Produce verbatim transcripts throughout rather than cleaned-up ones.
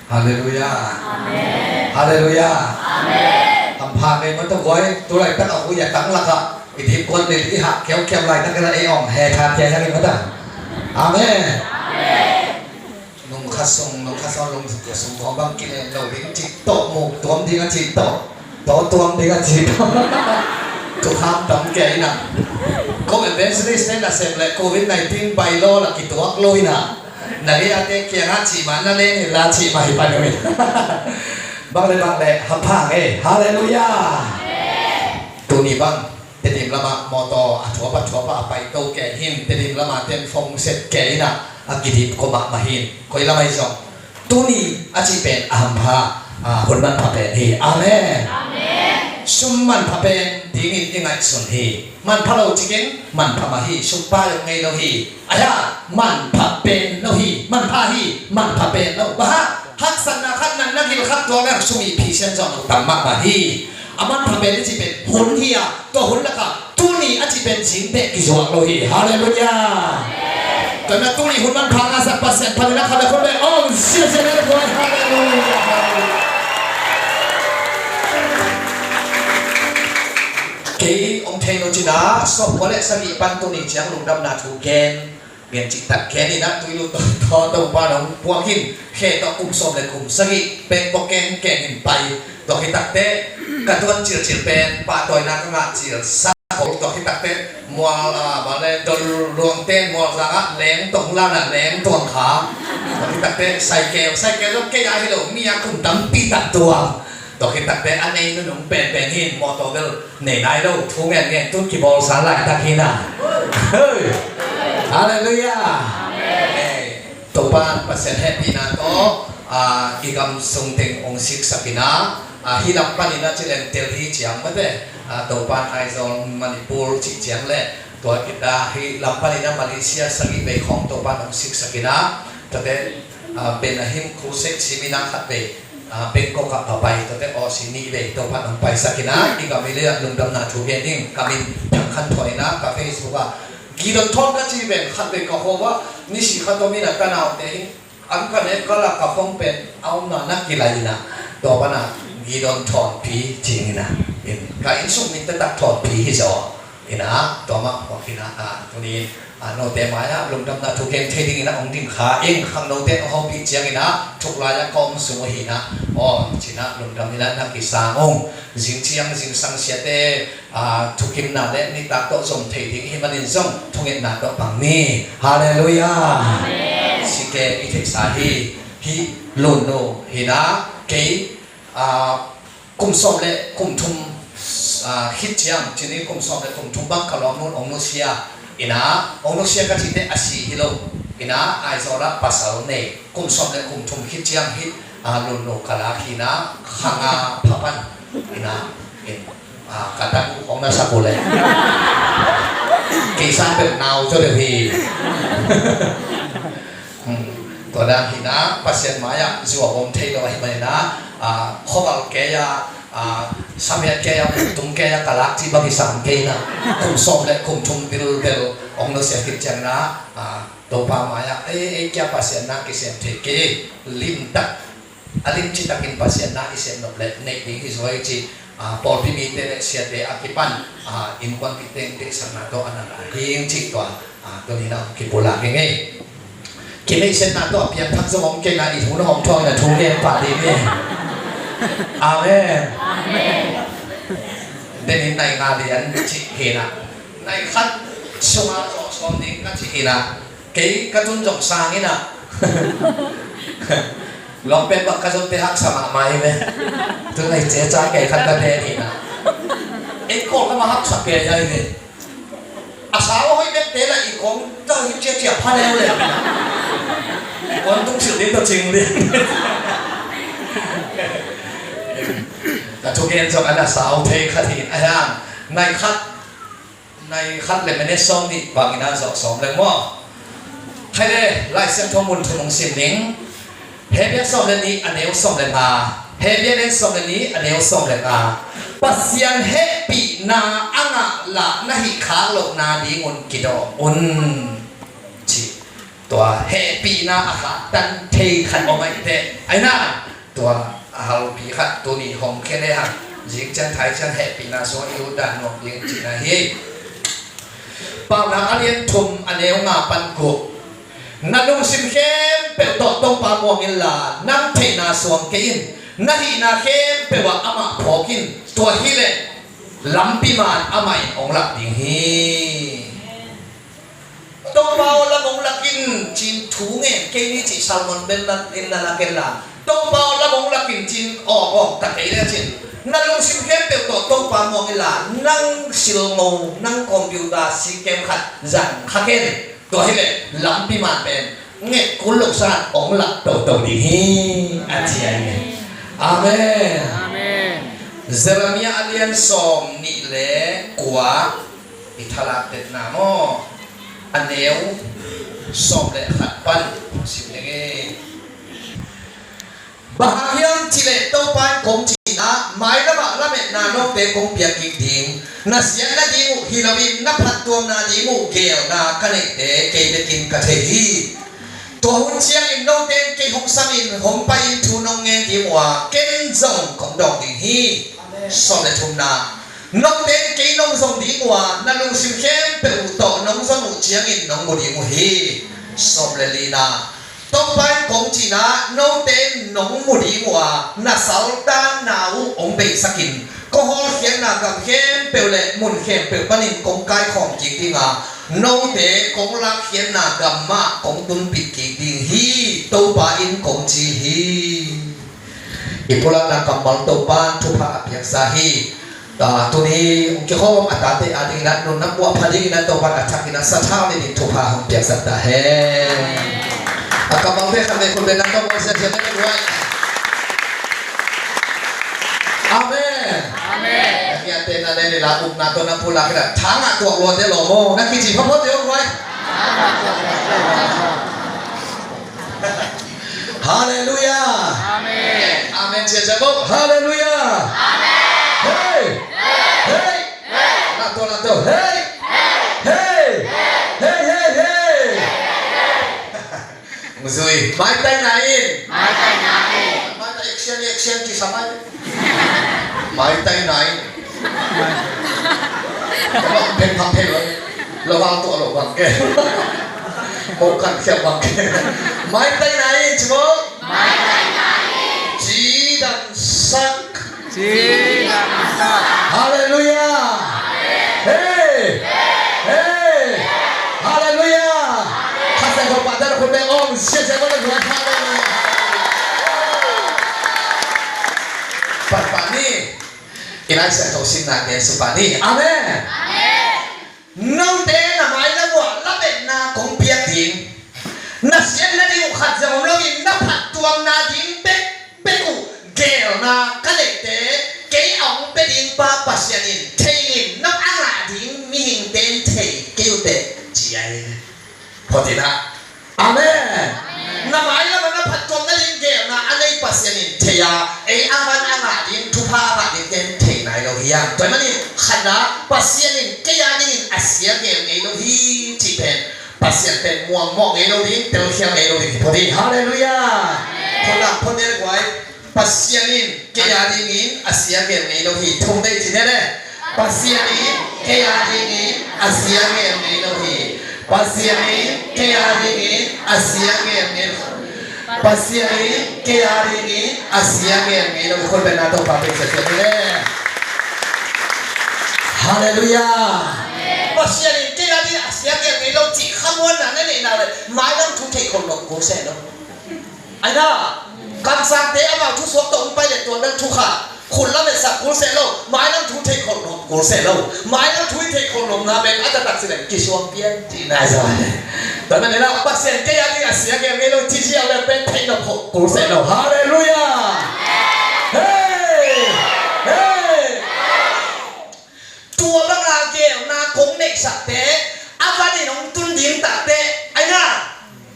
Halleluiah. Amen. Halleluiah. Amen. Hampha kei mata guai, tulaitak a hui a tanglak ah i dipkuan lel i hah keukeu laitak in a ei ong he tha kei hang in mata. Amen. Amen. Nung khat sung, nung khat sung, nung khat sung kong bang kine lo ding cih tawh, muk tuam ding a cih tawh, taw tuam ding a cih tawh. Tukham tam kei in a. Kong evangelist te nasem le covid nineteen bai lo la kituak lo in a. Na gei a te kiangah cih mah na leng in la cih mah hi pan uh in. Bang le bang le hampha ngei. Halleluiah. Tuni bang Tedim lamah mawtaw a thuap a thuap a pai to kei hin, Tedim lamah ten fong set kei in a, a kidip ko mahmah hin. Koi lamah hi zong tuni a cih pen a hampha, a hun manpha pen hi. Amen. Amen. Sum manpha pen dingin i ngaihsun hi. Manpha lo cikin manpha mah hi, sum pai ngei lo hi. Ahi a, manpha pen lo hi, manpha hi, manpha pen lo. Bang hang, haksatna khat nang na gil khat tuak leng sum i phisen zong lo tam mahmah hi. A manpha pen i cih pen hun hi a, tua hun lakah tuni a cih pen zing bek kizuak lo hi. Halleluiah. Tua na tuni hun manpha ngahsak Pasian panin a khat le khut le ong siasia le buai. Halleluiah. Halleluiah. Kei ong thei lo cin a, sawmkua le sagih pan tuni ciang lungdamna thu gen, gen cihtak gen in a, tui lut tawh Topa nong puak in, khe tawh kum sawm le kum sagih pek pawh keng keng in pai. Tua khit takteh ka tuan cilcil pen pahtawina ka ngah cil sa ko. Tua khit takteh mual, a, bang le dol luang ten mual zang ah leng tong lan ah leng tuang kha. Tua khit takteh cycle, cycle zong kei a hi lo, mi a kum tampi tak tuang. Tua khit takteh a nei nunung penpen hin mawtaw bel nei nai lo, thu ngen ngen tun kibawlsa laitak hi na. Hei! Halleluiah. Hei. Topa Pasian hehpihna tawh, a, i gam sung teng ong siksak in a, a, hih lam panin a ci leng Delhi ciang mate, a, Topa Aizawl Manipur cih ciang le tua khit a hih lam panin a Malaysia sagih vei khawng Topa nong siksak in a, tate, a, Ben Ahim Crusade seminar khat vei, a, Bangkok ah ka pai, tate Aussie nih vei Topa nong paisak in a, i gam i lei ah lungdamna thu gen ding ka min piang khan thawn in a, ka Facebook ah Gideon Thawn ka ci ven khat vei ka hawm ah, ni si khat om in a, tanaute in an ka nek kal a ka phone pen a omna na kilai in a, tua pan a Gideon Thawnpi ci in a, in ka innsung min taktak Thawnpi hi zaw. In a, tua mah huak in a, a, tuni, a, note mai-ah lungdamna thu gen thei dingin a hong ding kha ing. Khangnote hong hopih ciangin a, thuklai-ah ka om sung uh hi in a, aw, ci-in a lungdam in a na kisang ung. Zing ciang zingsang siate, a, thukimna le nitak tawh zom thei ding i hih manin zong thungetna tawh pang ni. Halleluiah. Amen. Sike i theihsa hi, hih Lunnu hi in a, kei, a, kum sawm le kum thum, a, khit ciang, cini kum sawm le kum thum bang ka lawmnu in ong nusia in a, ong nusia ka cihte a si hi lo in a, Aizawl ah pasal nei. Kum sawm le kum thum khit ciang hih, a, Lunnu ka lak hi in a, kha nga pha pan in a, in, a, ka tan uh hong na sak uh le kei sang bel nau zaw deuh hi. Hmm. Tua dan hi in a, Pasian mai-ah zuau om thei lo ahih manin a, a, khuaval kei a, a, samiat kei a, tum kei a ka lak cih bang hi sam kei in a, kum sawm le kum thum bilbel ong nusia khit ciangin a, a, Topa mai-ah, ei, ei kia Pasian na kisem thei kei, limtak, a limci takin Pasian na i sem nop leh neih ding hi zaw hi ci, a, pawlpi mite le siate a kipan, a, innkuanpihte in deihsakna tawh a na la ding cih tua, a, tuni in a hong kipulak ing ei. Kineihsiatna tawh a piangthak zong om kei in a, i hun hong thuak in a thu gen pah ding hi. Amen. Amen. Den in nai nga lian cih hi in a, nai khat sungah zawh sawm ding ka cih hi in a, kei ka tun zong sang in a. Lawmpen bang ka zonte haksa mahmah hi ve. Tun nai ceca kei khat ka den hi in a. Ei Kawlgam ah haksa kei a hi ve. A sau a hoih bekte lah i kong ta hi ciacia pha leu le. I kong tung silh ding tawh cing ding. Ka thugen zong a na sau thei khat hi a hiang. Nai khat, nai khat le minute sawm nih bangin a zawh sawm leng maw? Khai le, Lai Siangtho mun thum hong sim ning. Hebru sawm le nih a neu sawm le nga. Hebru sawm le nih a neu sawm le nga. Pasian hehpihna a ngah lah na hih khak loh nadingun kidawm un. Ci. Tua hehpihna a khahtan thei khat om ahih teh, aina, tua a halpi khat tuni hong khia lehang, zing ciang thai ciang hehpihna sung i lut dan nuam ding cihna hi. Paunak a lian thum a neu nga pan kua. Na lungsim khempeuh tawh Topa muang inla, nang theihna suang kei in. Na hihna khempeuh ah amah phawk in. Tua hileh lampi man amah in hong lak ding hi. Topa aw, lam hong lak in, ci-in thu ngen kei ni cih sermon bel na, in na lak inla, Topa aw, lam hong lak in, ci-in awk awk ta kei le cin. Na lungsim khempeuh tawh Topa muang inla, nang silngo, nang computer sikem khat zang kha ken. Tua hileh lampi man pen nget kul lo san hong lak toto ding hi, a ci ahi. Amen. Amen. Jeremiah a lian sawm nih le kua. I thalak tetna maw? A neu sawm le khat pan sim ding hi. Bang hang hiam cih leh Topa in kong cihna, mailam ah lametna note kong piak kik ding, na siatna ding uh hi loin na phattuamna ding uh geelna ka neihte kei bekin ka thei hi. Tua hun ciangin note in kei hong samin hong pai-in thu nong ngen ding uh a, ken zong kong dawng ding hi. Sawm le thumna. Note in kei nong zong ding uh a, na lungsim khempeuh uh tawh nong zon uh ciangin nong mu ding uh hi. Sawm le lina. Topa in kong cihna, note in nong mu ding uh a, na saltanna uh hong beisakin, kong hawlkhiatna gam khempeuh le mun khempeuh panin kong kaikhawm kik ding a, note kong lakkhiatna gam mah kong tunpih kik ding hi, Topa in kong ci hi. I pulakna kammal Topa in thupha a piaksa hi. Ah, tuni hong kikhawm a tate a dingin a nunna muah pha dingin a Topa in a thakin a sathau ni ding thupha hong piaksak ta hen. A kammalte khat le khut beng na tawh muak siasia te luai. Amen. Amen. Amen. Upna tawh na pulak in a thang a tuak luate lawm aw. Na kici phapha te luai. Halleluiah. Amen. Amen. Cia cia bo. Halleluiah. Amen. Hey. Hey. Lato lato. Hey. Hey. Hey hey hey. Muzui. Maitai na in. Maitai na in. Maitai action action ki samai. Maitai na in. Lo bang pen bang pen lo. Lo bang tu lo bang ke. Mo kan siap bang ke. Maitai na in cimo. Maitai na in. Ci dan sak. Ci dan sak. Haleluya. Hei. Hei. Haleluya. Khasa ko padan ko be om sia sia ko le haleluya. Patpani. Ilai sa to sin na den supani. Amen. Amen. Note na mailam uah lametna kong piak ding, na siatna ding uh khat zong om loin na phattuamna ding bekbek uh geelna ka neihte kei a hong pia ding pa Pasian in thei in, nop a ngah ding mihingte in thei kei uh teh, ci ahi. Photinah. Amen. Amen. Na mailam ah na phattuamna ding geelna a nei Pasian in thei a, ei a man a ngah ding, thupha a ngah ding ten thei nai lo hi hang. Tua ahih manin khatna, Pasian in kei a dingin a sia geel ngei lo hi cih pen, Pasian pen muangmawh ngei lo ding, telkhial ngei lo ding hi phot hi. Halleluiah. Amen. Pholam phot nel guai. Pasian in kei a dingin a sia geel ngei lo hi. Thum dei ci ne le. Pasian in kei a dingin a sia geel ngei lo hi. Pasian in kei a dingin a sia geel ngei lo hi. Pasian in kei a dingin a sia geel ngei lo hi. Khut beng na Topa pek sia sia ni le. Halleluiah. Pasian in kei a dingin a sia geel ngei lo cih khamuanna na neih nak le mailam thu theih khol lo kul se lo. Aina, kamsangte amau thusuak tawh hong pai le tua bel thukha khut lametsak kul seh lo, mailam thu theih khol nuam kul seh lo, mailam thu i theih khol nuamna pen a taktak si le kisuang pian cihna hi zaw. Tua ahih manin la Pasian kei a ding a sia geel ngei lo ci ziau le pen theih nop khol kul seh lo. Halleluiah. Hei! Hei! Tua banga geelna kong neihsakte a vanin hong tun ding takte, aina,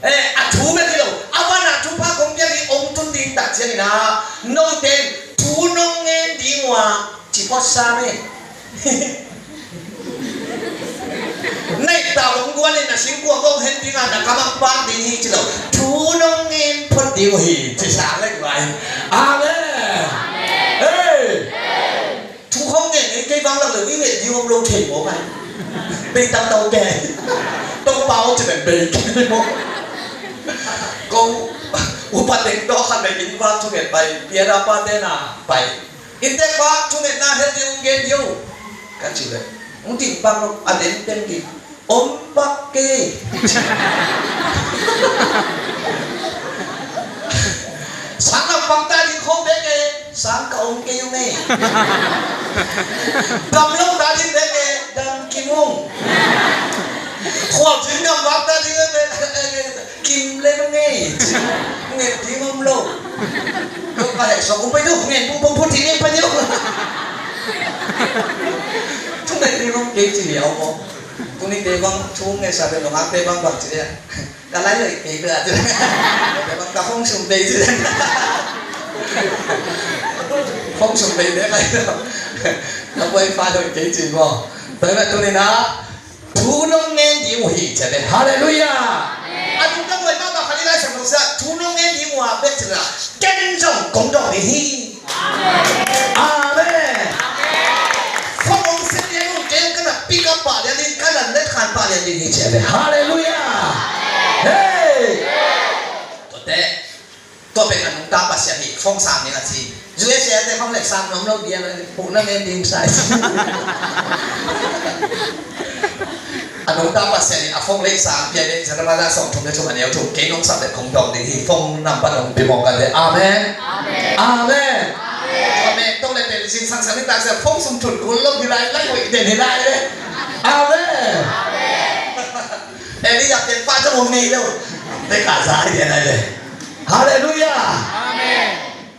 eh, a thu bek hi lo, a vana thupha kong piak ding hong tun ding tak ciangin a, note in thu nong ngen ding uh a, ci phot sam e. Na it ta uh hong guan in na singkuang hong hen ding a, na kam ah pak ding hi ci lo. Thu nong ngen phot ding uh hi ci sa lek vai. Amen. Hei. Thu hong ngen ei kei bang lak lo i ngen ding om lo thei maw kai. Bei tam tau ke. Tong pau ci ben bei ke maw. Ko upa teng tawh khat bei in vak thunget pai. Piara pa te na pai. Inntek bang thungetna hel ding hong gen ding uh ka ci leh, hong ding bang lo a den den ding om bak kei. Sang lam bang ta ding khawng bek e, sang ka om kei ung e. Dam lo ta ding bek e, dam kim ung. Khual ding dam bang ta ding bek e, kim le ung e. Nget ding om lo. Ko ka heh suak um pai deuh, ngen pungpung phut hi ngen pai deuh. Thu ngen ding om kei ci liau maw. Tuni te bang thu ngen sa pen lo ngak te bang bang ci liau. Ka lai lo i kei deuh a ci. Te bang ka phong sum bei ci liau. Phong sum bei deuh lai lo. Ka buai fa lo i kei ci maw. Tua hi mah tuni na Thu nong ngen ding uh hi, ci a ve. Halleluiah. A nungta buai mahmah khat i Lai Siangtho sia, thu nong ngen ding uh a bek ci a, ken zong kong dawng ding hi. Amen. Phong hong sem lian uh, kei ka na pick up pah lian ding, ka na let khan pah lian ding hi, ci a ve. Halleluiah. Hei. Tuate. Tua pen a nungta Pasian hi, phong sang ding a ci. U S A te phong lek sang nuam lo ding a, puhna ngen ding sa hi. A nungta Pasian hi, a phong lek sang pia ding, Jeremiah sawm thum le thum a neu thum, kei nong sap leh kong dawng ding hi, phong nambat hong pia mawk a le. Amen. Amen. Amen. Amen. Tua mek to le pen zingsang sang ding tak sia, phong sung thun kul lo hi lai, lai hoih den hi lai le. Amen. Amen. Elijah pen pa zong hong nei lo. Te ka za hi den a le. Halleluiah. Amen.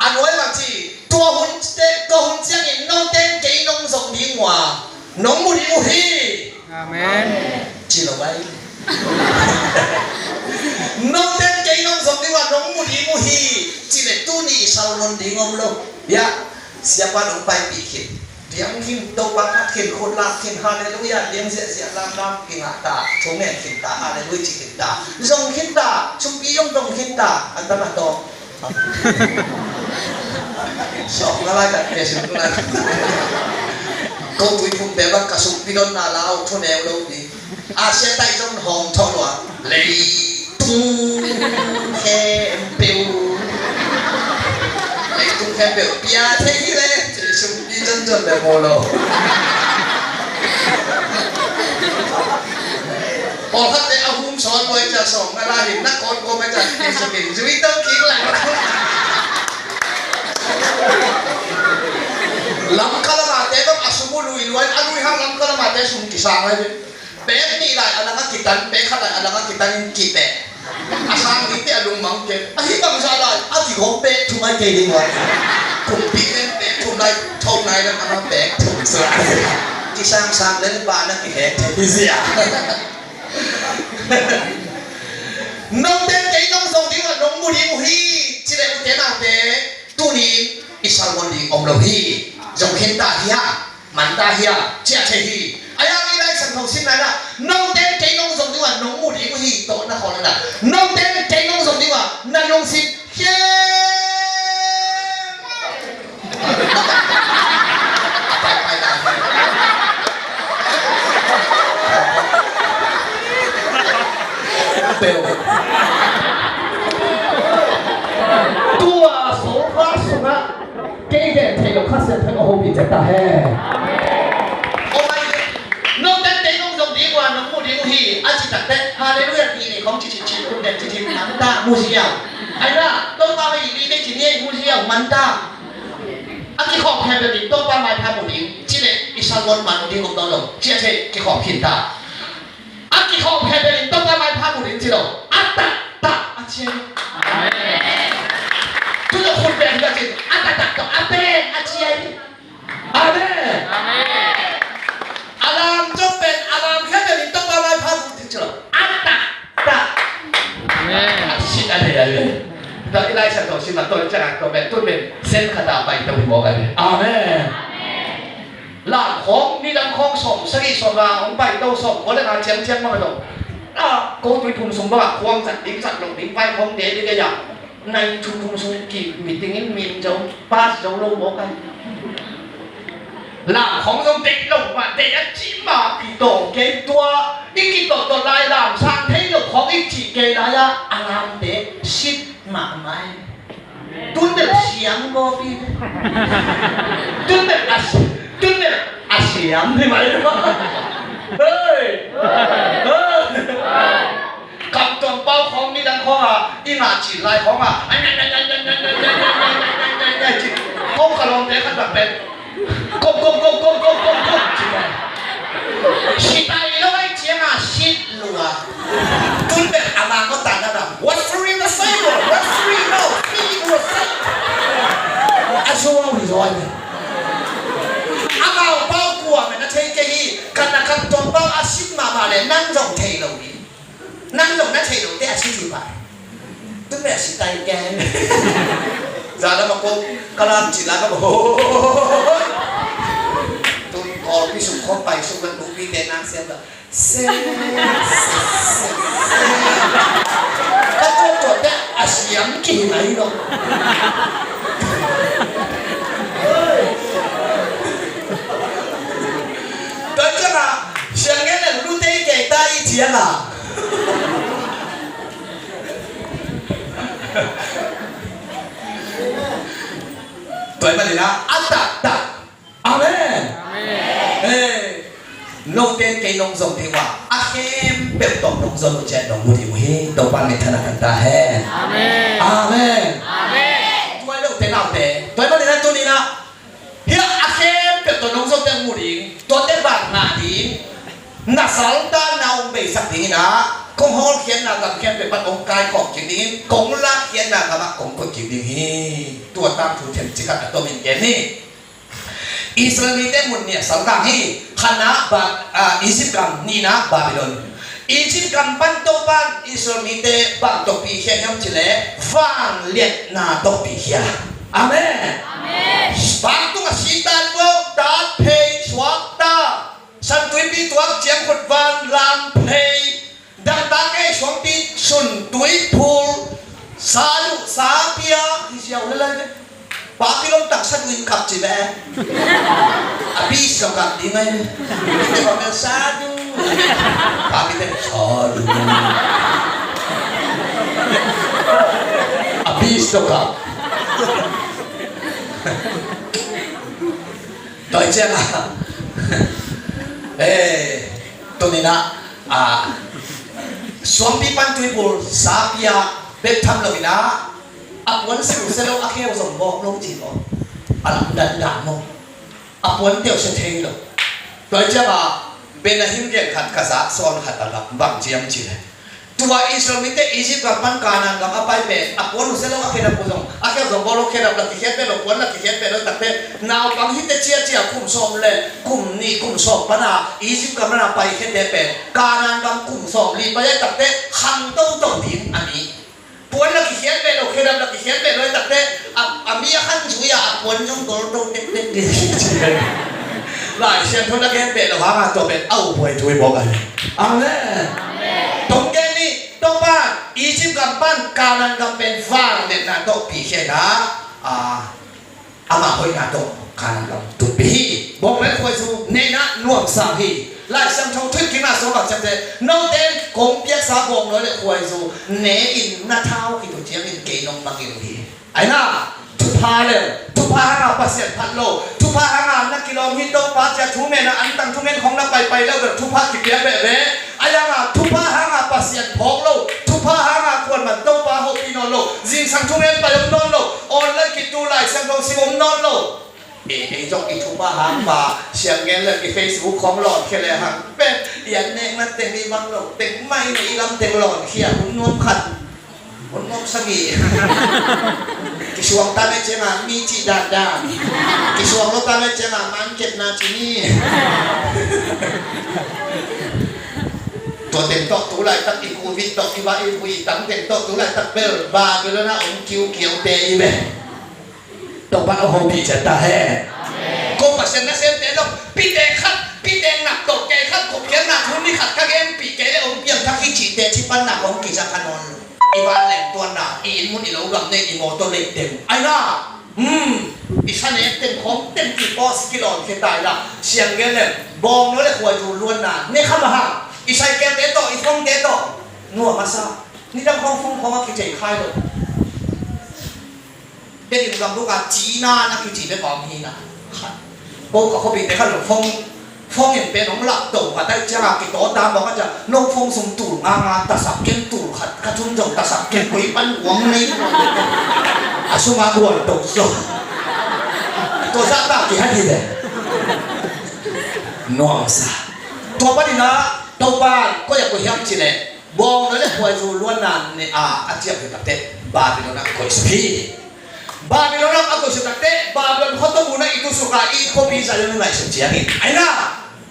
A nuai bang ci, tua hun te, tua hun ciangin note in kei nong zong ding uh a, nong mu ding uh hi. Amen. Ci lo bai. Note in kei nong zong ding uh a, nong mu ding uh hi. Ci le tuni i salmon ding om lo. Ya, siapa nong paipih khin. Diang khin, Topa phat khin, khut lak khin, halleluiah, diang ziahziah, lamlam kingah ta, thu ngen khin ta, halleluiah ci khin ta, zong khin ta, sumpi zong zong khin ta, an ta na tawh. Sawm nga lai kat ke sum lai. Ko tui phum te bang ka sumpi don na lau, thu neu lo di. Asia tai zong hong thong lua. Leitung khempeuh. Leitung khempeuh. Pia thei hi le. Jesu i zon zon le mo lo. Pawlkhatte a hum sawn lua i ca sawm nga la hin na kawn kawm a ca kei sawm in zui to kik lang. Lamka lamate bang a sum uh lui lua in a lui hang Lamka lamate sum kisang lai. Pek nih lai a lang a kitan, pek khat lai a lang a kitan in kipek. A sang ding te a lungmang kei. A hi bangzah lai a kigawm pek thum a kei ding lai. Kumpi nen pek thum lai, thong nai lam a pek thum sa lai. Kisang sang lel ba na kihek thei hi zia. Note in kei nong zong ding uh a nong mu ding uh hi. Ci le ute naute, tuni in i salmon ding om lo hi. Zong khin ta hi a. Man ta hi a, ciah thei hi. A yang i Lai Siangtho sim lai na, note in kei nong zong ding uh a nong mu ding uh hi, tawh na khawl na. Note in kei nong zong ding uh a, na lungsim khempeuh. A pai pai lai. Peu. Tua so fa sungah Kei gen thei lo Kha Siangtho in a hopih ciat ta hen. Amen. Note in kei nong zong ding uh a nong mu ding uh hi a ci takteh, halleluiah, ti ni khong ci ci ci, kun den ci ci, nang ta mu ziau. Ai na, Topa mai li kei ci ni mu ziau, man ta. A kikhawm khempeuh in Topa maipha mu ding ci leh i salmon man ding om nawn lo, ciah thei kikhawm khin ta. A kikhawm khempeuh in Topa maipha mu ding ci lo. A taktak a ciai. Amen. Tu lo khut beng ka cin. A taktak tawh a beng a ciai. Amen. Amen. A lam zong pen a lam khempeuh in Topa maipha mu ding ci lo. A taktak. Amen. A sit a thei a thei. Tawh i Lai Siangtho sim a tawh i ciangin tawh pen tun pen sen khat a pai tawh hi mawk a thei. Amen. Amen. Lam khawng Midang khawng sawm sagih sawm nga hong pai to, sawm kua le nga ciangciang mah lo. A, ko tuiphum sung bangah khuang zat ding zat loh ding vai khawng de ding ei a. Nai thum phum sung ki meeting in min zo, pass zo lo mawk a. Lam khawng zong deih lo mah, deih a cih mah, kitawng kei tua, i kitawh tawh lai lam sang thei lo khawng i cih kei lai a, a lamte sit mahmah ei. Tun bel siam kawpi. Tun bel a si-, tun bel a siam hi mai. Hei! Hei! Kamtuang pau khawng nidang khawng a, i ngah cil lai khawng a, khawng ka lawmte khat bang pen. Kop, kop, kop, kop, kop, kop, kop, ci pen. Sitai lo ai ciang a sit lua. Tun bek a mang ko tan a dam. What free was say? What free no? Free was say. A zuau hi zuau ni. A mau pau kua men a thei ke hi. Kan a kan tong pau a sit mahmah le nang zong thei lo ni. Nang zong na thei lo te a sit hi pai. Tun bek a sitai ken. Za lam a ko ka lam ci la ka bo. Tun ko pi suk ko pai suk na tu pi te nang siam la. Se, se, se, se. Ka tuat tuat te a siam ki hi nai lo. Tua ciang a siang ngen le lu te i kei ta i ciang a. Tua i manin a a taktak. Amen. Amen. Hey. Note in kei nong zong ding uh a, a khempeuh tawh nong zon uh ciat nong mu ding uh hi. Topa'n minthanna tang ta hen. Amen. Amen. Amen. Tua hi lo te naute. Tua hi manin a tuni-in a, hi a khempeuh tawh nong zon teng mu ding. Tuate bang ngah ding. Na saltanna hong beisak dingin a, kong hawlkhiatna gam khempeuh pan hong kaikhawm kik dingin, kong lakkhiatna gamah kong koih kik ding hi. Tua tangthu themcik khat a tomin gen ni. Israel mite mun nih a saltang hi. Khatna, Ba-, ah, Egypt gam, nihna Babylon. Egypt gam pan Topa'n Israel mite bang tawh pikhia hiam cih leh vangliatna tawh pikhia. Amen. Amen. Bang tungah sihtan vo, tat phei, suakta. San tuipi tuak ciang khut van lam phei. Dangtak ei suangpi sun tui phul. Sa duh sa pia hi ziau lelai le. Papi lom tak sa duh in kap ci be. A pi so kap ding ai. Sa duh. Papi te sa duh. A pi so kap. Tua ciang a. Eh, tuni-in a, a, suangpi pan tuiphul sa pia bek tham lo-in a, a puan siu se lo a kheu zong bawk lo ci maw. A lamdang dan maw. A puan teuh se thei lo. Tua ciang a, Ben a hing gen khat ka zak sawn khat a lak bang ciam ci le. Tua Israel mite Egypt gam pan Kanaan gam a pai pen a puan uh se lo a khedap uh zong a khedap zong bawl lo, khedap la kikhiat pen lo, puan la kikhiat pen lo takte naupang hite ciacia kum sawm le kum nih kum sawm pana Egypt gam pana pai khiate pen Kanaan gam kum sawm li pai ai takte khang toto ding a mi. Puan la kikhiat pen lo, khedap la kikhiat pen lo ai takte a, a mi a khan zui a, a puan zong tolto tektek ding. Lai Siangtho na gen beh lo hanga tua pen au buai tui bawk a hi. Amen. Tong gen ni, Topa, Egypt gam pan Kanaan gam pen vangliatna tawh pikhia in a, a, ama hoihna tawh Kanaan gam tutpih hi. Bawng le khuaizu neihna nuamsa hi. Lai Siangtho thuhilhna sungah bang ciamteh, note in kong piaksa bawngnawi le khuaizu ne in na thau khit uh ciangin kei nong mangngilh uh hi. Aina, thupha le, thupha hanga Pasian phat lo, thupha hanga na kilawm hi Topa cia thu ngen a antang thungen khong na paipai lo bel thupha kipia behbeh. Ai hanga thupha hanga Pasian phawk lo, thupha hanga kuanman Topa hopih nawn lo, zingsang thungen pai om nawn lo, online kitu Lai Siangtho sim om nawn lo. E, ei zong i thupha hang pa siang ngen le i Facebook khong lawnkhia le hang pen i an nekna teng i mang lo teng mai na i lam teng lawnkhia hun nuam khat. Hun nuam sagih. Kisuang ta ngai cianga mi cih dandan. Kisuang lo ta ngai cianga man kepna ci ni. Tua teng tawh tu laitak i Covid tawh i va i vui tang teng tawh tu laitak bel Babylon a om kiukiau te i ve. Topa a hopih ciat ta hen. Ko Pasian nasemte lo pite khat Pite'n nak tawh kei khat khuapianna thu ni khat ka genpih kei leh hong piangthak hi cih teci panna hong kizak kha nawn lo. I vanleng tuanna, i inn mun, i lo gam nei, i mawtaw neih teng. Ai na, hmm, i sa nek teng khawng teng kipaws kilawn khia ta hi la. Siang gen leng bawngnawi le khuaizu luanna ne kha mah hang. I cycle-te tawh, i phone-te tawh nuam a sa. Nidang khawng phone khawng a kicei khai lo. Tedim gambuka Cina na kici bek om hi na. Ko ka khuapite khat lo phone, phone in pen hong lak to ka tai ciang a kitaw ta bang a ciang no phone sum tul nga nga tasak ken tul khat ka thum zong tasak ken koi pan uang nei. A sum a guan to zo. Tua zah ta kihat hi ve. Nuam sa. Tua panin a Topa'n koi a koi hiam cih leh bawngnawi le khuaizu luanna ne a a ciam hi takte Babylon ah koihsuk hi. Babylon ah a koihsuk takte Babylon khuatawp un ah i tusuk a i khuapi Zion i ngaihsut ciangin. Ai na,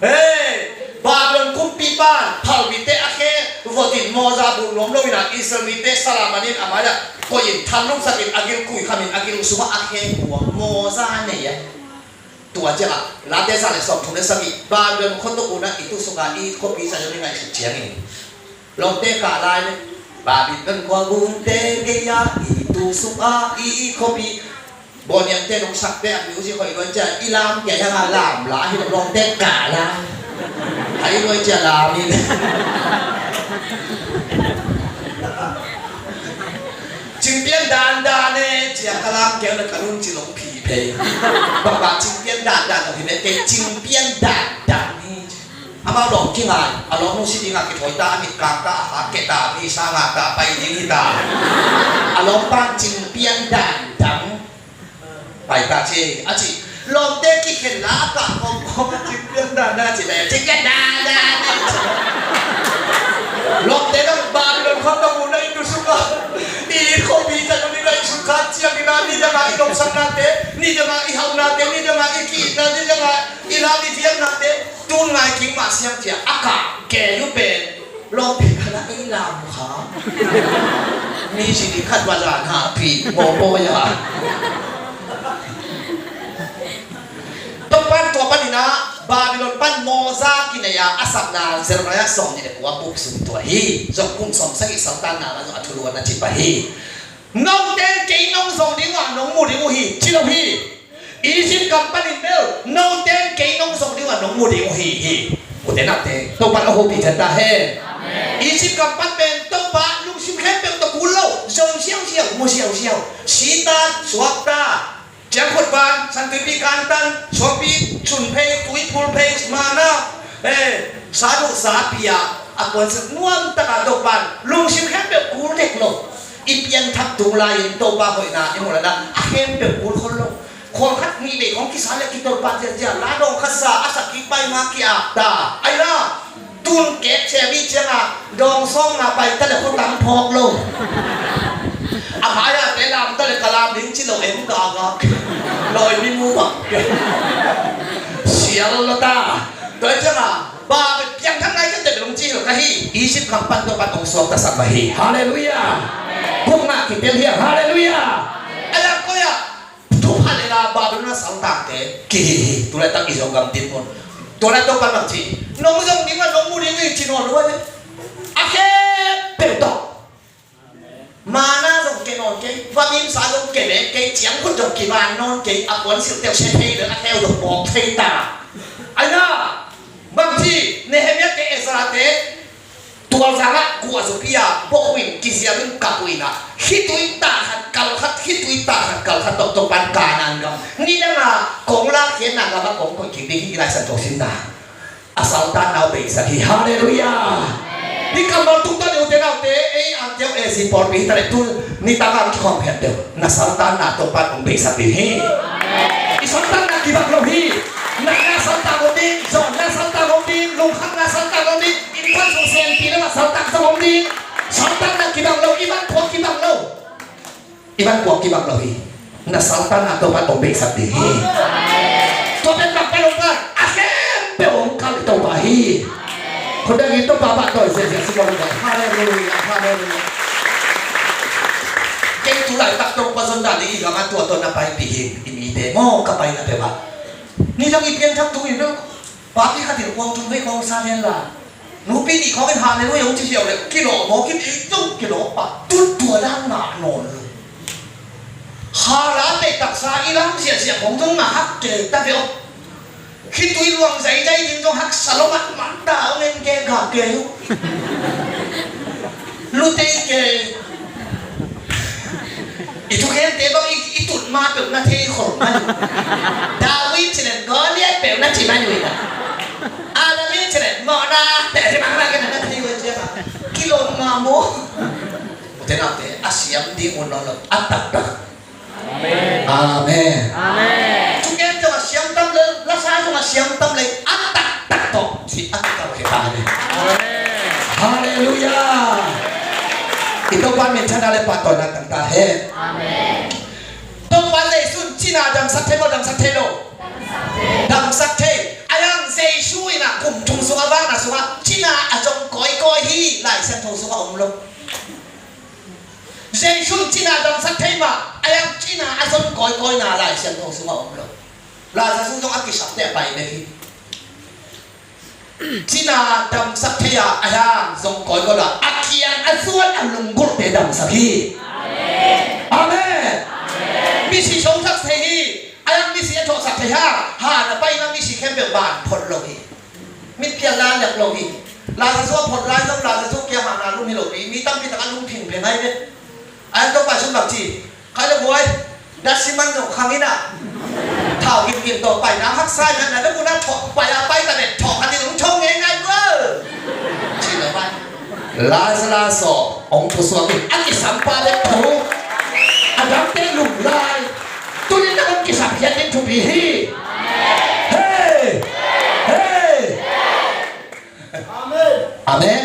hey, Babylon kumpipa'n phalbite a khe vot in mawza bul nuam lo in a Israel mite salaman in a mai ah koih in thalnumsak in a gil kuikhamin a gil sungah a khe kuang mawza nei a. Tua ciangah Late za le sawmthum le sagih Babylon khuatawp un ah i tusuk a i khuapi Zion i ngaihsut ciangin lawmte kah lai le Babylon khua gunte gei-ah i tusuk a i khuapi Bawniangte nong sakte a music hoih luai ciah i lam kei hang a lam la hi lo lawmte kah lai. Hai luai ciah lam in. Cingpian dandan e ciah ka lam keu le ka nun ci long phi phei. Bakbak cingpian dandan lo hi mete cingpian dandan hi. Amau lawm kingai a lawm nung si dingah kithawi ta a mit kang ta a ha keh ta a visa ngah ta a pai ding hi ta. A lawm pan cingpian dandan. Pai ta ci a ci. Lawmte kikhen la a kah kawmkawm a cingpian dandan ci le cingpian dandan. Lawmte dang Babylon khawng dang mun a i tusuk a i khuapi zat un i ngaihsut khat ciangin a nidang a i lomsaknate, nidang a i hauhnate, nidang a i ki-itna, nidang a i lam i thiamnate tun ngai kik mah siang cia a kah kei uh pen lawmpi khat a ei lam kha. Mi si ding khat va zan hahpih mawpawi a. Topan tua panin ah Babylon pan mawza kinei a a sakna Jeremiah sawm nih le kua buk sung tua hi. Zong kum sawm sagih saltanna la zong a thulu a na cip ahi. Note in kei nong zong ding uh a nong mu ding uh hi ci lo hi. Egypt gam panin bel note in kei nong zong ding uh a nong mu ding uh hi hi. Ute naute Topan a hopih cian ta hen. Egypt gam pan pen Topa lungsim khempeuh tawh kul lo, zong siausiau, mu siausiau, sitat suakta, ciangkhut van, santuipi kantan, suakpi sunphei, tui phulphei, mana, eh, saduh sapi a a kuansak nuam taka Topan lungsim khempeuh kul dek lo. I pianthak tung lai-in Topa hoihna i muh lana a khempeuh kul khol lo. Khual khat nih vei khong kisa le kitol pah ziahziah la dawng khat sa a sak kik pai ma ki-ap ta. Ai la tun kek sia mi cianga dawng sawng nga pai ta le khutang phawk lo. A phai a te lam ta le ka lam ding ci lo em gagak. Lawi mi mu bang sial lo ta. Tua cianga ba piangthak nai ka tep lung ci lo ka hi. Egypt gam pan Topan ong suak ta sak ma hi. Halleluiah. Kung ngah kitel hiang. Halleluiah. Ai la koi a Thupha le la Babylon a saltangte kihi hi. Tulaitak i zong gam din mun. Tulaitak pan bang ci nong zong ding a nong mu ding i ci nawn lo a ne. A khempeuh tawh. Mana zong ke nawn kei, vamimsa zong ke mek kei, ciangkhut zong kivan nawn kei, a puan silh teuh sia thei le a kheu zong bawk thei ta. Ai na bang ci Nehemiah te Ezra te Tua zangah guahzupi a bawh uh in kizial in kap uh inah khitui tah khat kal khat khitui tah khat kal khat tawh Topan Kanaan gam nidang a kong lakkhiatna gam a kong koih kik ding hi. Lai Siangtho simna a saltanna uh beisak hi. Halleluiah. Hih kammal tung tawh ni ute naute ei angkiau A C pawlpi hi ta leh tu nitang a kikhawm khiat deuh. Na saltanna Topan hong beisak ding hi. I saltanna kibang lo hi. Na, na saltan hong ding, zawhna saltan hong ding, lungkhamna saltan hong ding, innkuan sung senpi lo a saltan zong hong ding. Saltanna kibang lo, i van khuak kibang lo. I van khuak kibang lo hi. Na saltanna Topan hong beisak ding hi. Tua pen bang pan hong pan a khempeuh hong kal Topa hi. Khut dang in Topa pahtawi ziahziah si ko. Halleluiah, halleluiah. Kei tu laitak Topa zon dan ding i gam a tua tawh na paipih hi. I mite maw ka paina peuhmah. Nidang i pianthak tu in lo. Papi khat in kuang thum vei kuang sa hen la, nupi nih khawng in hallelujah hong ci hiau leh kilawh maw, kim ei zong kilawh pah, tut tua dan ngah nawn lo. Hala teh taksa i lam siahsiah khawng zong ngah hak kei ta ve aw. Khitui luang zaizai ding zong haksa lo mahmah ta, hong en kei ga kei uh. Lutei kei. I thukhente bang i, i tut ma peuh na thei khol man uh. David cih leh Goliath peuh na ci man uh hi ta. Adam in cih leh mawhna peuh hi bang na kei na thei uh hi ciang a. Kilawm ma maw. Ute naute, a siam ding un nawn lo. A taktak. Amen. Amen. Amen. Thugen zong a siam tam lel, lasa zong a siam tam lel, a taktak tawh ci a taktak hi ta ni. Amen. Halleluiah. I Topa minthanna le pahtawina tang ta hen. Amen. Topa Jesuh in cina damsak thei maw, damsak thei lo? Damsak thei. A yang Jesuh in a kum thum sungah, vakna sungah cina a zong kawikawi hi, Lai Siangtho sungah om lo. Jesuh in cina damsak thei mah, a yang cina a zon kawikawina Lai Siangtho sungah om lo. Lazarus zong a kisapte a pai bek hi. Cina damsak thei a, a yang zong kawikawi lo a, a kiang a zuan a lunggulhte damsak hi. Amen. Amen. Misi sawmsak thei hi. A yang misi a thawhsak thei ha. Ha na paina misi khempeuh ban phot lo hi. Mitphial lai liak lo hi. Lazarus a phot lai zong Lazarus kiang hahna lum hi lo hi. Mi tampi tak a lum phingpheng hai ve. A yang Topa sum bang ci, khai le buai, da siman zong khang in a, thau gimgim tawh pai na, haksa in a, na da kun a thawh pai a, pai ta vet thawh khat in hong thawh ngei ngai bua. Ci lo pai. Lazarus aw, hong pusuak in, a kisampa dek thu, a dangte lum lai. Tuni na hong kisap hiat ding thupi hi. Hei! Hei! Amen. Amen.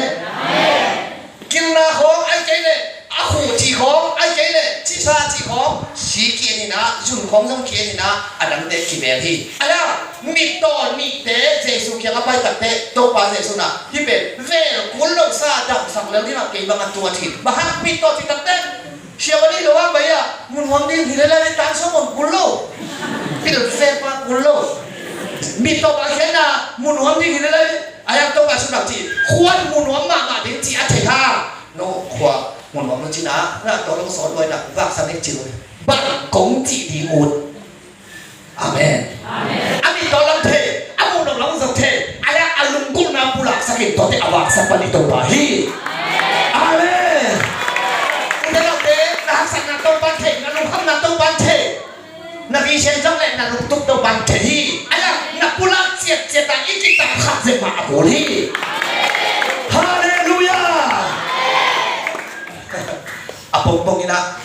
Kilna khawng ai kei leh, a khuh ci khawng ai kei leh, cisa ci khawng si ki en in a, zun khawng zong ki en in a, a dangte kibel hi. A ya, mittaw nihte Jesuh kiang a pai takte, Topa Jesuh na, hih pen vel kul lo sa damsak lel ding a kei bang a tuat hi. Bang hang mittaw ci takte, siaw a dih lo a bai a, mun huam ding hi lel a, tan sawm on kul lo. Pil fe pa kul lo. Mittaw bang khiatna, mun huam ding hi lel a, a yang Topa Jesuh na ci, khuan mun huam mahmah ding ci a thei ha. No khua mun huam lo ci na, na tawh lo sawt luai na, vaksak ding ci lo. Bang kong cih ding ut. Amen. Amen. A mittaw lam thei, a muh nop lam zong thei, a ya a lunggulhna pulaksak in tuate a vaksak pan i Topa hi. Amen. Ute naute, na haksatna Topa thei, na lungkhamna Topa thei, na vision zong le na lungtup Topa thei hi. A ya na pulak ciatciat a i kitam khat zen mah a kul hi. Halleluiah. A pongpong in a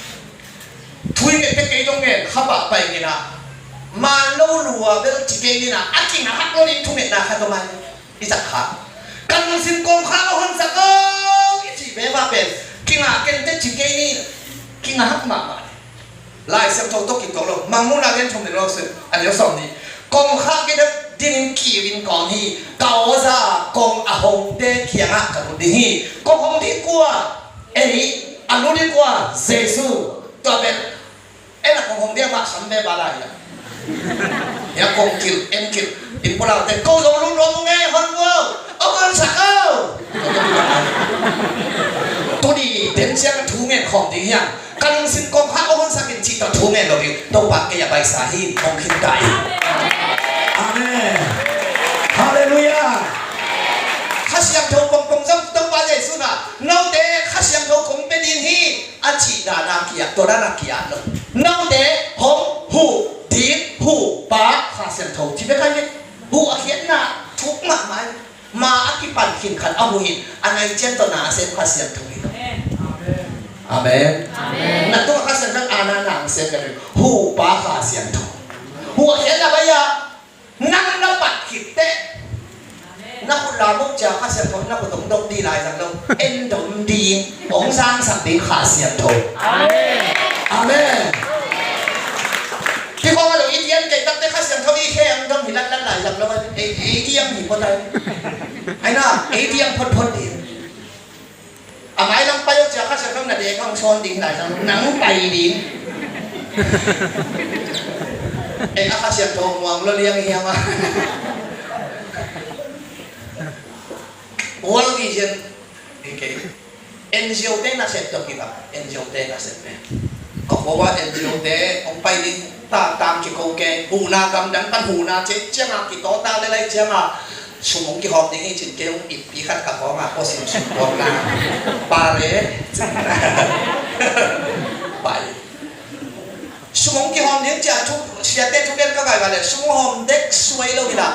Thu i ngen teh kei zong ngen, kha pah pai ngen a. Man lo lua bel ci kei ni na, a kingah hak lo ding thungetna khat om ai. I sak kha. Ka lungsim kong khak a honsak o, i cih veva pen. Kingah ken teh ci kei ni, kingah hak mahmah. Lai Siangtho tawh kituak lo. Mangmuhna lian thum ni lo sin. A neu sawm ni. Kong khak kei dek dingin kiu in kawm hi. Ka awza kong a hongte kiangah ka lut ding hi. Kong hong ding kua? Ei, a lut ding kua? Jesu. Tua pen, ei na kong hong dia mah sam be ba lai a. Ya kong kilh, en kilh. In pulaute, ko zong lut nuam ung e, hon ung o. O hon sak o. Tuni, den ciang thu ngen khawm ding hiam. Ka lungsim kong khak o hon sak in cih tawh thu ngen lo ding. Topa kei a baisa hi, hong khin ta hi. Amen. Halleluiah. Kha Siangtho pongpong zong Topa Jesu na, note Kha Siangtho kong pia ding hi. A cih dan a kiat, tua dan a kiat lo. Note hong huh ding, huhpa Kha Siangtho. Ci bek a hi, huh a khiatna thuk mahmah. Ma a kipan khin khat a huh hi, a nai cian tawh na a sem Kha Siangtho hi. Amen. Amen. Na tung a Kha Siangtho a na na a sem ka ring. Huhpa Kha Siangtho. Huh a khiatna bai a Nang na pat khit teh, na khut lam uh cia Kha Siangtho na khut hong dom ding lai zang lo. En dom ding, hong sangsak ding Kha Siangtho. Amen. Amen. Kei khawng a lo i diam kei tak teh Kha Siangtho i khe ang dom hi latlat lai zang lo. Ei, ei diam hi phot ai. Ai na, ei diam photphot ding. A mailam pai uh cia Kha Siangtho na dek hong sawn ding lai zang, nang pai ding. Ei a Kha Siangtho muang lo liang hiam a. World Vision hi kei. N G O te nasep tawh kibang, N G O te nasep pen. Ka khua ah N G O te hong pai ding ta tang kiko kei, huhna gamdang pan huhna ciang ciangah kitawta le lai ciangah sum hong kihawm ding hi cin kei hong ippi khat ka khawngah pua simsum kawmna pare pai. Sum hong kihawm ding ciah thu, siate thugen ka kai ka le sum hong hawm dek suai lo hi la.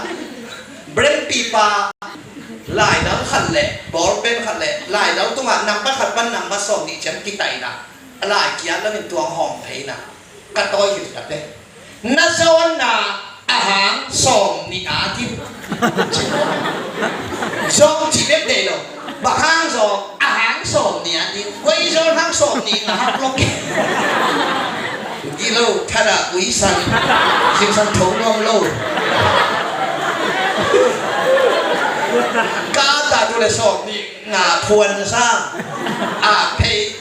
Brand pipa laidal khat le ballpen khat le laidal tungah nambat khat pan nambat sawm nih ciang kitaina a lai kiat lamin tuang hawm theina ka tawi hi takte. Na zawnna a hang sawm nih a din. Zawng ci bek dei lo. Bang hang zawng a hang sawm nih a din. Koi zawn hang sawm nih nga hak lok. Gilo thada uisan. Simsan tho nuam lo. Ka ta tu le sawm nih nga phuan sa. A phei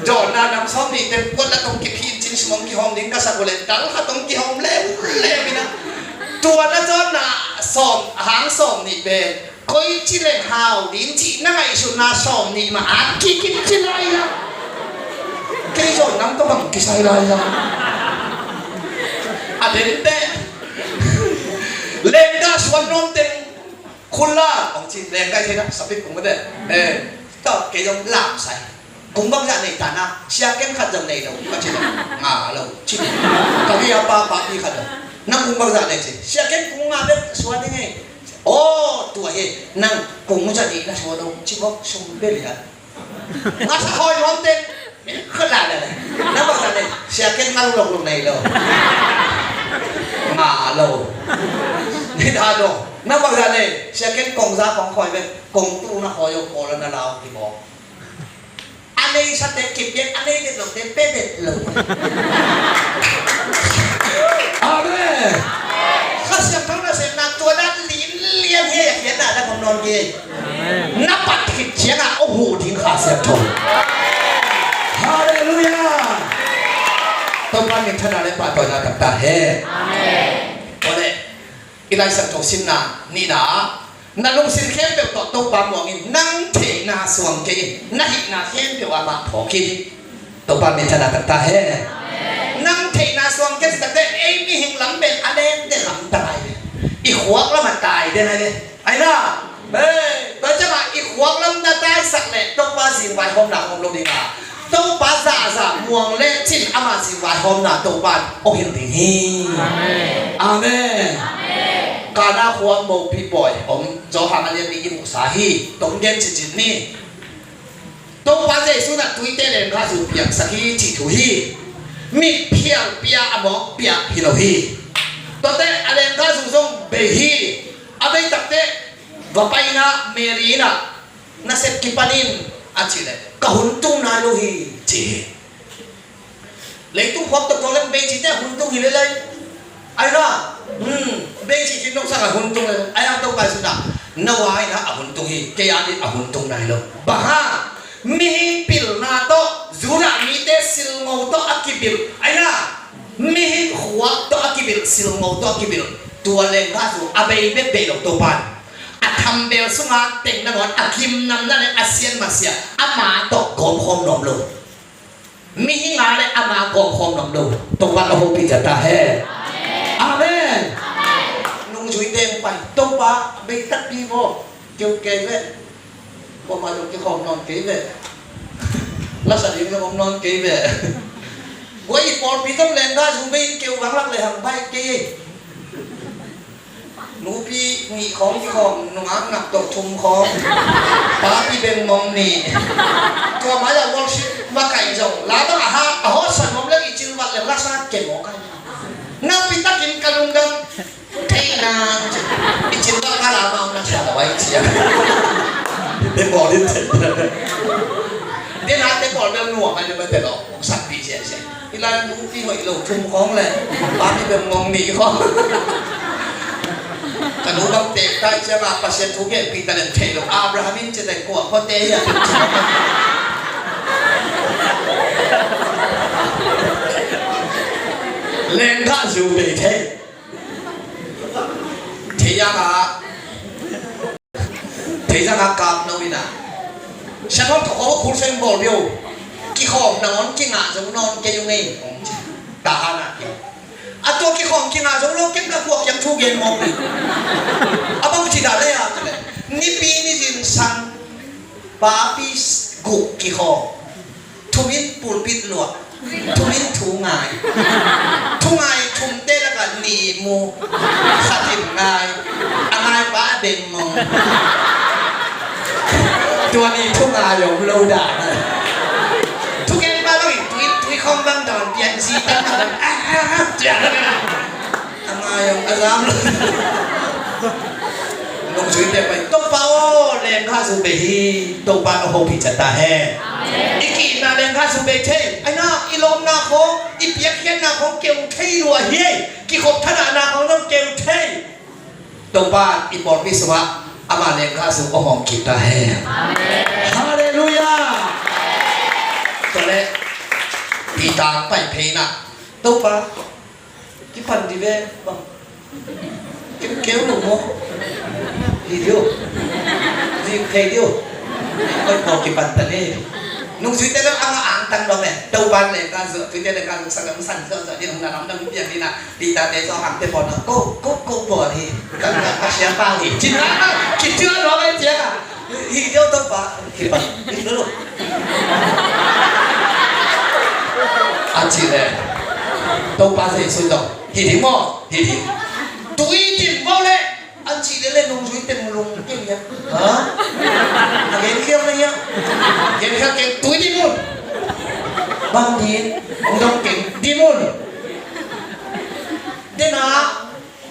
John na nam sawm nih te puan la tong kiphin cin sum hong kihawm ding ka sak uh le dal khat hong kihawm leuleu in a. Tua na John na sawm hang sawm nih pen koi ci leng hau ding cih na ngaihsutna sawm nih mah at kikip ci lai la. Kei John nam tawh bang kisai lai la. A den te lengga suan nuam teng khun la hong ci lengga thei na sapit kung mate. Eh, tawh kei zong lam sai. Kung bangzah nei ta na, sia ken khat zong nei lo ka ci lo. Nga lo ci ni. Ka bia pa papi khat lo. Nang kung bangzah nei ci. Sia ken kung nga bek suan ding ei. Aw tua hi. Nang kung za nih na suan lo ci bawk sum bel hi a. Nga sa hawi nuam teng. Khat la le. Nang bangzah nei. Sia ken nga lo lo nei lo. Nga lo. Ni da lo. Nang bangzah nei. Sia ken kong za kong hawi bek. Kong tu na hawi o ko la na lau ki bawk. A nei sate kipiak a nei det lote pe det lo. Amen. Kha Siangtho nasepna tua dan lin lian hi a, khiatna na khom nawn kei. Na pat khit ciangah a huh ding Kha Siangtho. Halleluiah. Topa minthanna le pahtawina taktak hen. Amen. Tua le i Lai Siangtho simna nihna ah na lungsim khempeuh tawh Topa muang in, nang theihna suang kei in, na hihna khempeuh ah mah phawk in. Topa minthanna taktak hen. Nang theihna suang kei takte ei mihing lam pen a lek den lam tai ve. I khuak lam a tai den ai ve. Ai na. Hei, tua ciangah i khuak lam na taisak leh Topa zingvaihawmna om lo ding a. Topa zahzah muang lecin ama zingvaihawmna Topa in hong hilh ding hi. Amen. Amen. Kana khua mopi pawi om Johan a lian nih i muhsa hi. Tong gen cicin ni. Topa Jesu in a tuite lenggazu piaksak hi cih thu hi. Mitphial pia a mawk pia hi lo hi. Tuate a lenggazu zong bei hi. A bei takte va paina Mary in a nasep kipanin a cih leh ka hun tung nai lo hi ci hi. Leitung khuak tawh tuak leh bei cihte a hun tung hi lelei. Ai na, hmm, bei cih khin nong sak a hun tung lelei. Ai a Topa Jesu in a na wa in a a hun tung hi, kei a ding a hun tung nai lo. Bang hang, mihing pilna tawh Judah mite silngo tawh a kibilh. Ai na, mihing khuak tawh a kibilh, silngo tawh a kibilh. Tua lenggazu a bei bek bei lo Topa in. A thambel sunga teng nangawn a gimnamna le a sian masiah ama tawh gawmkhawm nuam lo. Mihing a le ama gawmkhawm nuam lo. Topa a hopih ciat ta hen. Amen. Nungzuite hong pai Topa bei takpi vaw. Keu kei ve. Kuamah zong kikhawm nawn kei ve. Lasa ding zong om nawn kei ve. Guai i pawlpi zong lenggazu bei keu vanglak le hang bai kei. Nupi nih khawng kikhawm, nungak nak tawh thum khawng. Papi beng mong nih. Tua mai-ah worship va kaih zong la bang a ha a hawtsan om leng i cilvat le lasa ke mawk a. Nakpi takin ka lungdam thei nang ci. I cilvat ka la bang na sa lo ai cia. Te bawl in thei. Te na te bawl bel nuam ai le ba te lo. Sakpi cia cia. I lai nupi hoih lo thum khawng le papi beng mong nih khawng. Ka nu bang tek tai ciangah Pasian thu gen pi ta lem thei lo. Abraham in cia dai kua khuate hi a. Lenggazu bei thei. Thei yang a. Theizang a kap no ina. Siathawm tawh khawng khul seng bawl bio. Kikhawm nangawn kingah zo nawn kei ung ei. Tahan ah kio. A tua kikhawm kingah zo lo kei ka khuak kiang thu gen mawk ding. A bang ci dah lei a tu le. Nipi ni zin sang papi guk kikhawm. Thumin pulpit luah. Thumin thu ngai. Thu ngai thumte lakah nih mu. Khat in ngai. A ngai pa a beng mong. Tua ni thu ngai om lo dah. Thugen pa bangin tui tui khawng bang dawn pian zi tan a bang. Ah, ah, ah, tua bang. A ngai om a zam lo. Nungzuite pai Topa aw, lengkha zu bei hi. Topa na hopih ciat ta hen. I kihna lengkha zu bei thei. Aina i lawmna khawng, i piakkhiatna khawng keu thei lua hi. Kikhop thanahna khawng zong keu thei. Topa i pawlpi sungah ama lengkha zu a hawm kik ta hen. Halleluiah. Tua le Peter pai phei na Topa kipan di ve bang. Keu keu lo maw? Hi diu. Zik thei diu. Koi kau kipan ta ni. Nungzuite lo ang ang tang lo me. Topa lengkha zu, tuite lengkha zu, sa lam san zo zo di nung na lam dang piang di na. Peter te zo ang te pawl na. Ko ko ko pawl hi. Ka ka ka sia pa hi. Cin na. Ki tua lo me cia ka. Hi deuh Topa, hi pa, hi deuh. A cih leh Topa Jesuh tawh hi ding maw? Hi ding. Tui dim maw leh? A cih leh leh nungzui teng lung keng hiam? Ha? A gen khiam na hiam? Gen khiam keng tui dim un. Bang dim? Ong dong keng dim un. Dena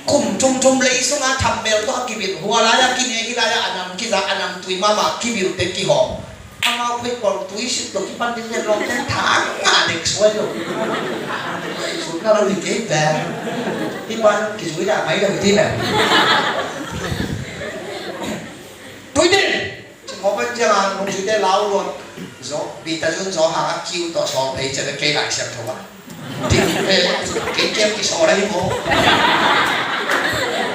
Kum thumthum lei sunga thammel tawh a kibil hua lai-a kine hi lai-a a nam kiza a nam tui mahmah kibilte kihawm. Amau phei pawl tui sik tawh kipan ding nen lawmte thang ngah dek suai lo. Sut na lo hi kei pen. Hi pan kizui dah mai lo hi ti pen. Tui ding! Cik mawk kan ciang a nungzuite lau luat. Zo, Peter zun zo hang a kiu tawh sawl phei ciang a kei Lai Siangtho a. Dik, eh, kei kiam kisawl a hi maw.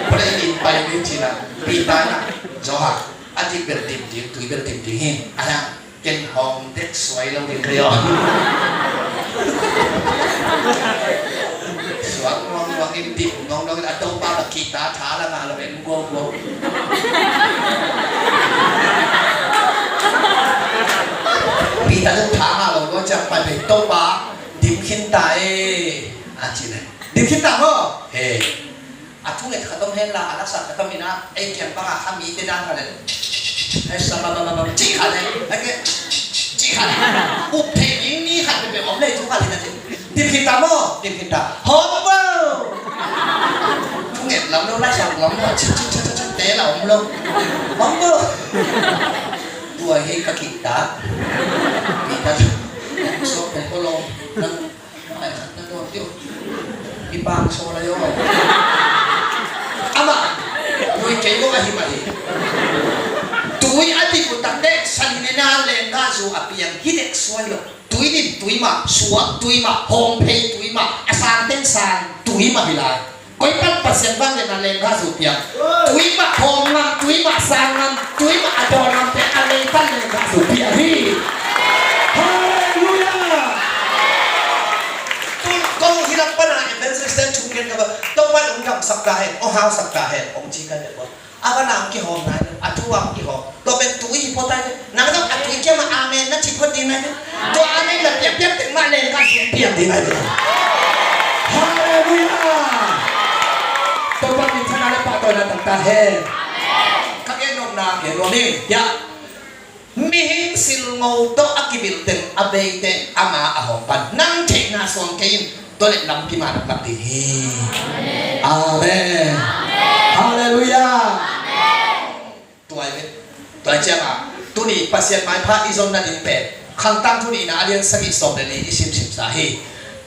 Pwede in pai ni cina. Peter na zo hang a dik bel dim ding, tui bel dim ding hi. A hiang ken hawm dek suai lo ding kei aw. Suak nuang nuang in dim nuang nuang in a Topa ka kita tha la ngah lo en guau guau. Peter zong tha ngah lo lua ciang pai pai Topa dim khin ta e. A ci le dim khin ta maw? He. A thunget khat om hen la a laksat khat om in a ei kiang bang a kha mite dan khat le hei sa ba ba ba ba ci khat le hei ke ci khat le up thei ding ni khat pe pe om le thu khat le na ci. Dim khin ta maw? Dim khin ta. Hawm bo. Thunget lam lo laksat lam lo ci ci ci ci ci te la om lo. Hawm bo. Tua hei ka kik ta. Pi ta. So pe ko lo. Ai khat na tuak tiu. I pang saw lai aw. Amah. Lui kei aw ahi mah hi. Tui a dik uh tak teh sanina lengkha zu a piang hi dek suai lo. Tui dim tui mah, suak tui mah, hawm phei tui mah, a sang teng sang tui mah hi lai. Koi pan Pasian vangliatna lengkha zu piang. Tui mah hawm ngam, tui mah sang ngam, tui mah a dawn ngam te a lei pan lengkha zu piang hi. Halleluiah. Tun kong hi lam pan a evangelist ten chung gen ka ba, Topa ong damsak ta hen, ong hausak ta hen, ong ci ka dek ba. A van a ong kihawm nai, a thu a ong kihawm. Tua pen tui hi phot ai ve. Nang zong a tui kiam a amen na ci phot ding ai ve. Tua amen na piakpiak teng mah leng ka sum piak ding ai ve. Halleluiah. Topa min thang a le pahtawina tang ta hen. Ka gen nopna gen nuam ing. Ya. Mihing silngo tawh a kibil teng a bei teng ama a hawm pan. Nang theihna suang kei in. Tua le lampi mah nak lak ding hi. Amen. Halleluiah. Tua hi ve. Tua hi ciangin tuni Pasian maipha i zon nading pen Khangtang Thu Nihna a lian sagih sawm le li i simsim sa hi.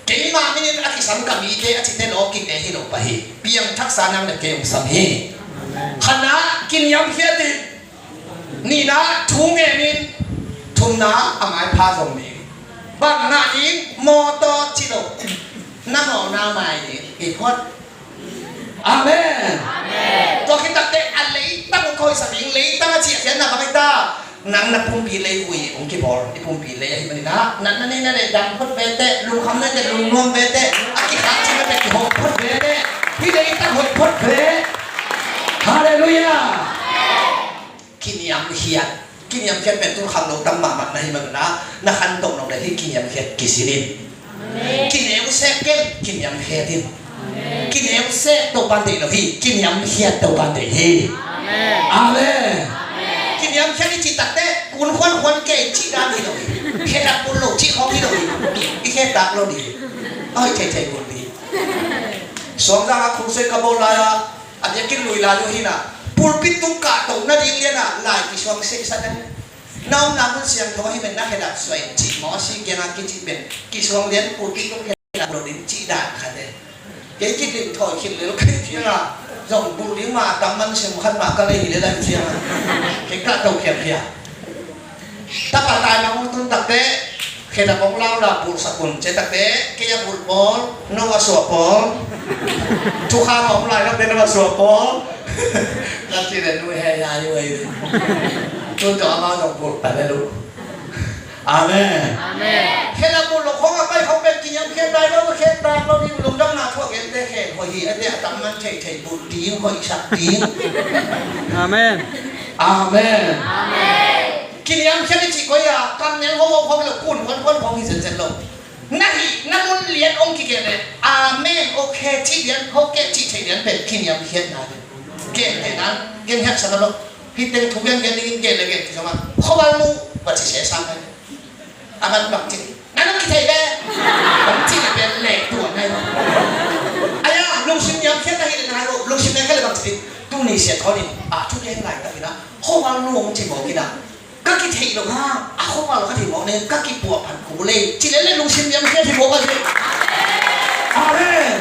Keimah minin a kisam ka mite a cite lawkik e hi lo pah hi. Piangthaksa nang le kei hong sam hi. Khatna, kiniamkhiat in. Nihna, thu ngenin. Thumna, a maipha zong ni. Bang ngah ding, mawtaw ci lo. Na mawhna mai ding. Hi khuat. Amen. Amen. Tua khit takteh a leitang koi sa ding, leitang a ciahciahna va Nang na pumpi leivui hong kibawl, i pumpi lei ahih manin ah, natna neihna leh dam phot ve teh, lungkham neihna lungnuam ve teh, a kikhak cihna teh kihawm phot ve teh, hih leitak hoih phot ve. Halleluiah. Kiniamkhiat. Kiniamkhiat pen tu khangno tam mahmah na hih manin ah, na khantoh nop leh hih kiniamkhiat kisin in. Amen. Kineu sek ken, kiniamkhiat in. Amen. Kineu sek Topa'n deih lo hi, kiniamkhiat Topa'n deih hi. Amen. Amen. Amen. Kiniamkhiat i cih tak teh, kun khuankhuan kei cih dan hi lo hi. Khe tak kun lo cih khawng hi lo hi. I khe tak lo ding. Oi, thei thei kun ding. Suangzang ah crusade ka bawl lai ah, a biakinn lui lai uh hi na, pulpit tung kahto nading lian ah lai kisuang sehsa na. Na omna mun siangtho ahih manin na khedap suai cih maw, a si kiangah kicih pen kisuang lian, pulpit tung khedap lo ding cih dan khat e. Kei kidim thawi khit lel kei ciangah zong bulh ding mah a tam man sim khat mah ka lei hi lel a ciangah kei kahto khiakhia. Tapa taina hong tun tak teh, khedap hong lau la bulhsak un ci tak teh, kei a bulh pawl, no a suah pawl. Thukham a om lai tak teh no a suah pawl. Ka ci leh nu he ya yu ei. Tun tawh amau zong bulh ta lel uh. Amen. Amen. Khedap bulh lo khong a pai khong pen kiniamkhiat nai lo, khe tak lo ding, lungdamna thu a gen teh khe hoih hi, a teh a tam man thei thei bulh ding, hoihsak ding. Amen. Amen. Amen. Kiniamkhiat i cih koi a, kam neng hong hong hong lo, kun hong hong hong hi zenzen lo. Na hih na mun lian hong kigen leh, amen, okay cih lian, okay cih thei lian pen kiniamkhiatna hi. Gen te nan, gen hiak sa lo. Hih teng thu gen gen ding in gen le gen kizom a. Khuaval nu, va ci sehsa mai. A man bang ci. Nan hong kithei le. Bang ci le pen le tuan nai lo. Aya, lungsim niamkhiat na hi le nai lo, lungsim niamkhiat le bang ci. Tuni sia thawn in, a thu gen lai tak in a, khuaval nu hong ci mawk in a. Ka kitheih lo hang, a khuaval ka thei mawk ning, ka kipuahphat kul e. Ci lel le lungsim niamkhiat hi mawk a si. Amen.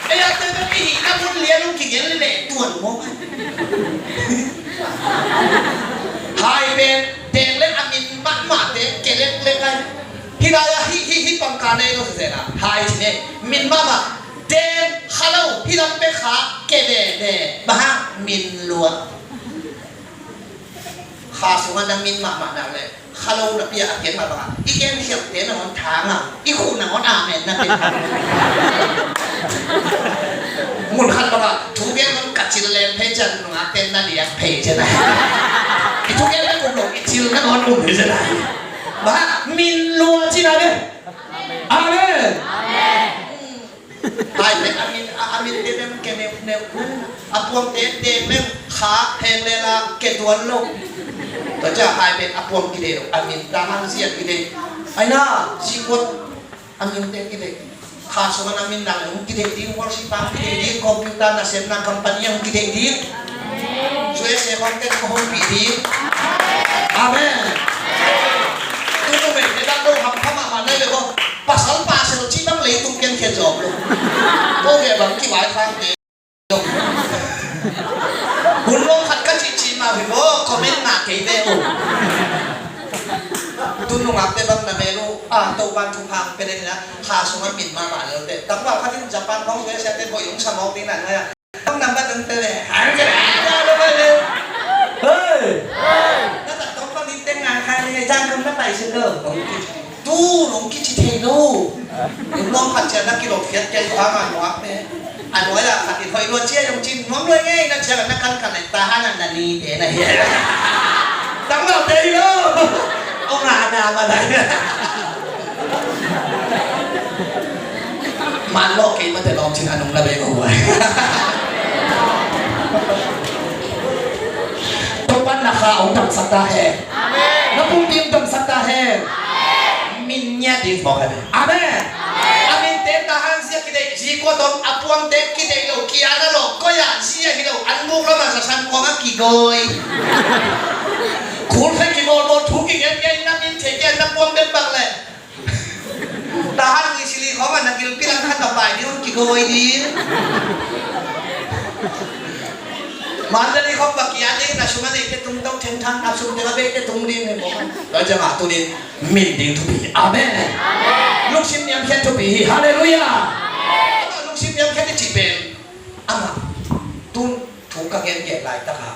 Ei a te bek i hihna mun lian hong kigen leh leh tuan mawk a. Hai pen, deng leng a min mahmah te, ke leklek a. Hih lai a hih, hih, hih pangka nei lo sese na. Hai ci ne, min mahmah. Deng, kha lo, hih lam pek kha, ke veve. Bang hang, min lua. Kha sungah na min mahmah nak leh, kha lo na pia a pian mah bangah, i gen khialhte nangawn tha ngah, i khuh nangawn amen na pia. Mun khat bangah, thu gen nangawn ka cil leng phei cian nungak ten na liak phei cian a. I thu gen na kum lo, i cil nangawn um hi cian a. Bangah, min lua cin a ve. Amen. Amen. Hai, a min, a, a min te bem ke neu, neu. A puang te, te bem kha, heng le la, ke tuan lo. Tua cia hai bem a puang kidei lo. A min ta hang zia kidei. Ai na, si kuat a min te kidei. Kha sung a min nang nung kidei ding, worship bang kidei ding, computer na sem na company ang kidei ding. U S A khawng teng ka hong pih ding. Amen. Tunu mei te dak lo ham kham a man nai le ko. Pasal pasal cih bang leitung pian khia zawk lo. Ko ve bang kivaikhak te. Hun lawng khat ka cih cih mah hi ko, comment ngah kei te uh. Tunu ngak te bang na mel uh. Ah, Topan thupha pia den na. Kha sung a min mahmah lel te. Tangval khat in Japan khawng U S A te hoih hong sa mawk ding na ngai a. Hong nambat hong tel le, hong tel le, hong tel le. Hei! Na tak tawh panin teng ngai khai le, jang kum na pai sin lo. Tu nong kici thei lo. Nong nong khat cia na kilawm khiat kia kha ma nuak ne. A nuai la khat in hoih lua cia yong cin nuam lua ngei na cia na kan kan le ta han na ni te na hi. Tang lo te hi lo. Ong a na ma lai. Man lawh kei mate lawm cin a nung na bei ko huai. Topan na kha ong damsak ta hen. Amen. Na pumpi ong damsak ta hen. Amen. Min ngiat ding mawk hen. Amen. Amen. A min te ta hang zia kidei, zi kua tawm a puang te kidei lo, kia na lo, koi a zia hi lo, an buk lo ma sa san kuang a kigawi. Khul fe kibawl bawl thu kigen gen na min te kia na puang den bak le. Tahan ngi sili khawng a na gilpi lang khat a pai ding hong kigawi ding. Mandali khawng va kia ding na sum a neite tung tok thengthang na sum te va beite tung ding he maw. Tua ciangah tunin min ding thupi. Amen. Amen. Lungsim niamkhiat thupi hi. Halleluiah. Amen. Lungsim niamkhiat i cih pen amah tun thu ka gen gen laitak a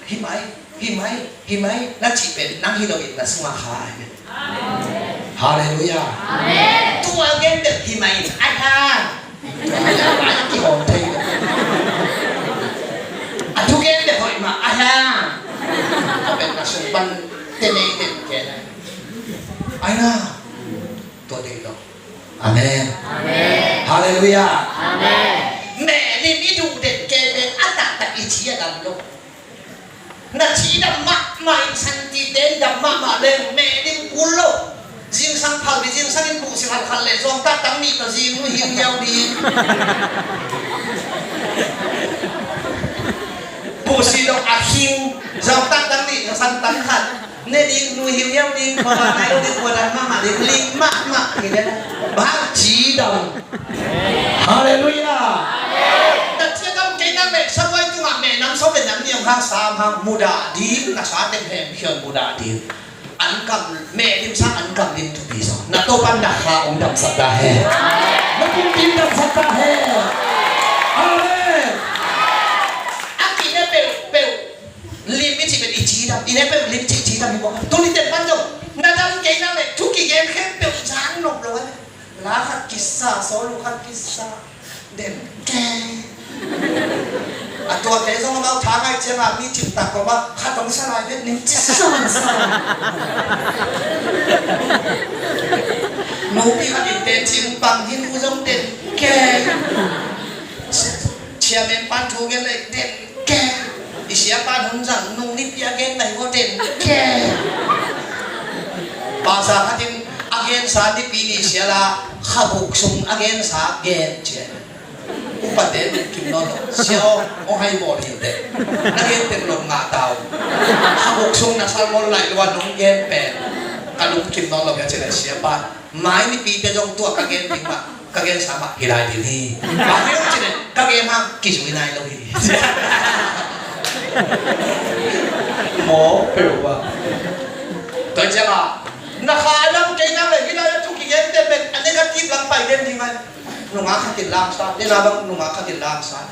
Hi mai, hi mai, hi mai na cih pen nang hi loin na sungah kha hi. Halleluiah. Tua gen bel hi mai in a hia. A hia, a hia kihawm thei lo. A thugen bel hoih mah a hia. Tua pen na sung pan tenei den ke na. A hia. Tua dei lo. Amen. Halleluiah. Mehlim i duh den ke pen a taktak i ci a dam lo. Na ci dam mahmah in, santite in dam mahmah leng mehlim kul lo. Zingsang phal ding, zingsang in buhsi khalkhal leh zawngtak tang nih tawh zing nu hiuhiau ding. Buhsi dong a khing, zawngtak tang nih tawh san tang khat. Ne ding, nu hiuhiau ding, khuadan nai lo ding, khuadan mahmah ding, ling mahmah hi ding. Bang ci dam. Halleluiah. Tua ciang a dam kei nak leh sabuai tungah meh nam sawm le nam nih hang, sam hang mudah ding, na sa teng hemkhiawn mudah ding. An kam, mehlim sang an kam lim thupi zaw. Na Topa'n na kha hong damsak ta hen. Na pumpi damsak ta hen. Amen. A kine peuhpeuh lim i cih pen i cidam, i ne peuh lim cih cidam hi mawk. Tuni ten pan zong na dam kei nak leh thu kigen khempeuh zang nop lo a. La khat kisa, sawlu khat kisa, den kei. A tuate zong amau tha ngaih ciangin mi cimtak kawmah khat hong sa lai vet ning ci sa sa. Nupi khat in ten cim pang hi, nu zong den kei. Chairman pan thu gen leh den kei. I siapa'n hun zang nung nipi a gen na hi maw, den kei. Pastor khat in a gensa nipi ni sia la, khabuk sung a gensa gen ci a. Upate lungkim nawn lo. Sia aw, aw hai bawl hi te. Na gen pen lom ngah ta uh. Khabuk sung na salmon laih lua nong gen pen ka lungkim nawn lo hi a ci leh siapa'n, mai nipite zong tua ka gen ding mah, ka gensa mah hi lai ding hi. Bang hang hiam cih leh ka gen hang kizui nai lo hi. Maw peuh a. Tua ciangin na kha a dam kei nak leh hih lai a thu kigente pen a negative lam pai den ding a. Nungak khat in lamsa, den a bang nungak khat in lamsa.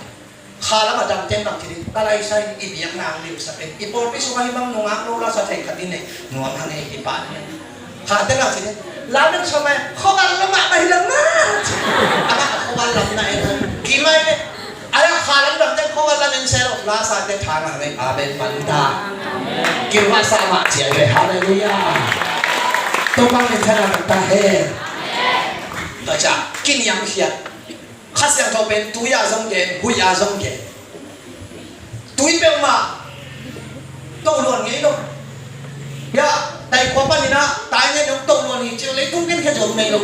Kha lam a dam teng bang ci ding, ka laisai i biakna hong limsak e. I pawlpi sungah hih bang nungak lo lasa thei khat i neih nuam hang e, i pa nih. Kha teng bang ci ding, lam en sawm e, khuaval lam ah na hi lam na. Amah a khuaval lam na en. Ki mai ne. Ai a kha lam dam teng khuaval lam en se lo. Lasa te thang hang e, amen man ta. Ki lasa mah ci a e, halleluiah. Topa min thang a ta hen. Tua ciang kiniamkhiat. Kha Siangtho pen tui a zong gen, huih a zong gen. Tui peuhmah to luan ngei lo. Ya, tai khua panin ah tai ngei dong to luan hi ci, leitung pen khia zong ngei lo.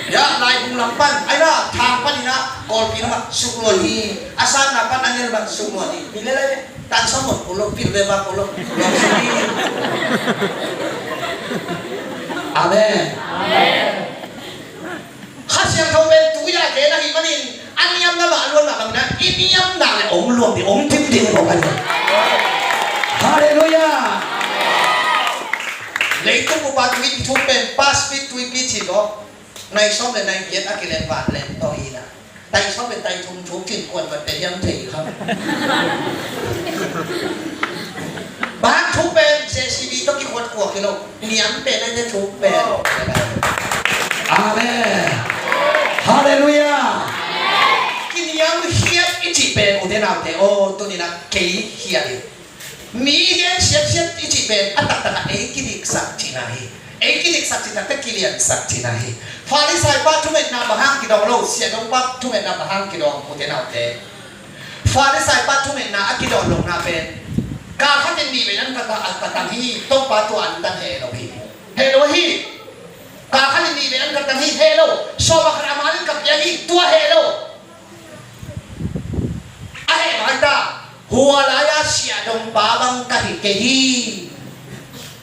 Ya, laibung lam pan, ai na, thang panin ah Kawlpi lam ah suk luan hi. A sanna pan a ngel pan suk luan hi. Mi le lai le tan sa mot ko lo, pil ve ba ko lo. Luan suk hi. Amen. Kha Siangtho pen tui a gen ahih manin a niam lam ah a luan mah bangin ah i niam nak leh hong luang ding, hong dim ding kong a niam. Halleluiah. Leitung upa tui i thum pen Pacific tuipi ci lo. Nai sawm le nai giat a kilen vanleng tawh hi na. Tai sawm le tai thum thuk cin kuan vat te hiam thei kha. Bang thuk pen J C B tawh kikhuat kuak hi lo. Niam pen a te thuk pen. Amen. Halleluiah. Kiniamkhiat i cih pen ute naute aw, tuni-in ah kei khiat hi. Mi gen siatsiat i cih pen a taktak ah ei kidiksak cihna hi. Ei kidiksak cih taktak kiliansak cihna hi. Farisai pa thungetna bang hang kidawng lo, siahdong pa thungetna bang hang kidawng, ute naute. Farisai pa thungetna a kidawng lohna pen, kal khat in nih vei an ka ta, a ka tang hi, Topa tua an tang heh lo hi. Heh lo hi. Kal khat in nih vei an ka tang hi, heh lo. Sawm ah khat a man in ka pia hi, tua heh lo. A heh mai ta. Hua lai-a siahdongpa bang ka hi kei hi.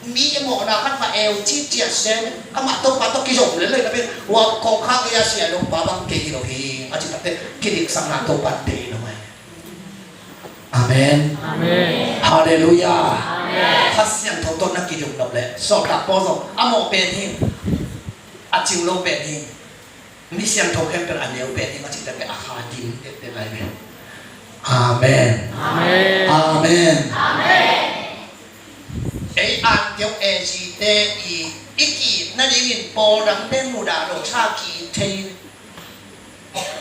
Mi i mawhna khat va eu citciat se, amah Topa tawh kizom lel lei na pen, hua kawngkhak gei-a siahdongpa bang kei hi lo hi, a cih takte kidiksakna Topa deih lo mai. Amen. Amen. Halleluiah. Amen. Kha Siangtho tawh na kidum nop leh sawltak Paul zong a mawh pen hi, a cing lo pen hi. Mi siangtho khempeuh a neu pen hi, a cih takte a kha dim tete lai ve. Amen. Amen. Amen. Ei Antioch A G te i, i ki-it nadingin Paul dangte mudah lo sa ki-it thei.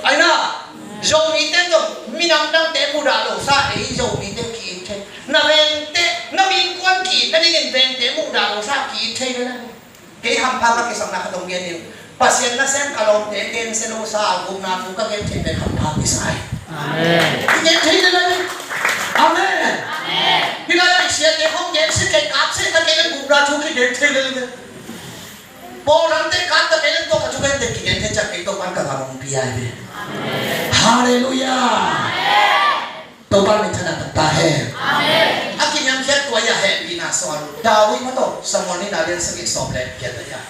Aina, Zomite zong minam dangte mudah lo sa ei Zomite ki-it thei. Na vengte, na innkuan ki-it nadingin vengte mudah lo sa ki-it thei ve la. Kei hampha ka kisakna khat hong gen ning. Pasian nasem ka lawmte gensia lo sa a, gupna thu ka gen theih pen hampha kisa hi. Amen. Kigen thei lel hi. Amen. Amen. Hih lai-ah i siate hong gensia kei, kapsia ta kei leh gupna thu kigen thei lel hi. Paul dangte kap ta kei leh tua ka thu gen te kigen thei ciang kei Topa'n ka gam hong pia hi ve. Amen. Halleluiah. Amen. Topa min thangtak ta hen. Amen. A kiniamkhiat tua i a hehpihna sawl uh. David mah tawh Samuel nihna lian sagih sawm le giat ah,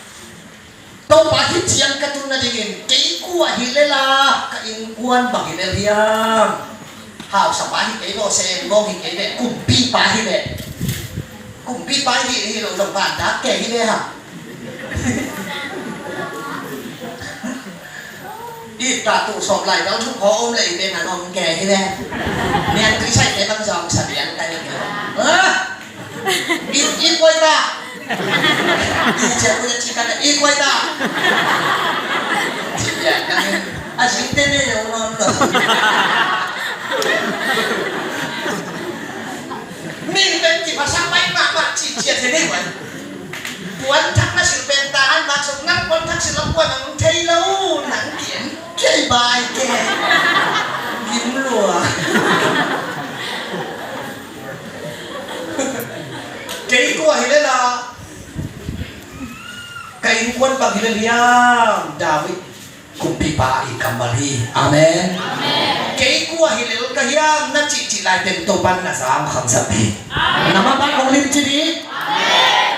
Topa, hih ciang ka tun nadingin kei kua hi lel a, ka innkuan bang hi lel hiam? Hausapa hi kei lo, sem gawng hi kei leh, kumpipa hi leh. Kumpipa hi, hi lo zong vantak kei hi leh hang. I ta tu sawm lai dau thuk haw om le i pen a nuam ke hi le. Nian tui sai ke bang zong sa biang kai le. Ha? I, i kuai ta. I cia kuai ci ka le, i kuai ta. Ci biang kai. A zing te ne yo non lo. Min pen ki phasak pai mahmah cih ciat hi ding ua. Puan thak na silh pen ta han mak suk nang puan thak silh lam puan ang thei lo nang kian kei bai ke. Gim lua. Kei kua hi le la. Ka innkuan bang hi le liam David. Kumpipa i kammal hi. Amen. Amen. Kei kua hi lel ka hiam na cihcih lai teng Topa'n na zang khangsak hi. Amen. Na mapan hong lim ci dih. Amen.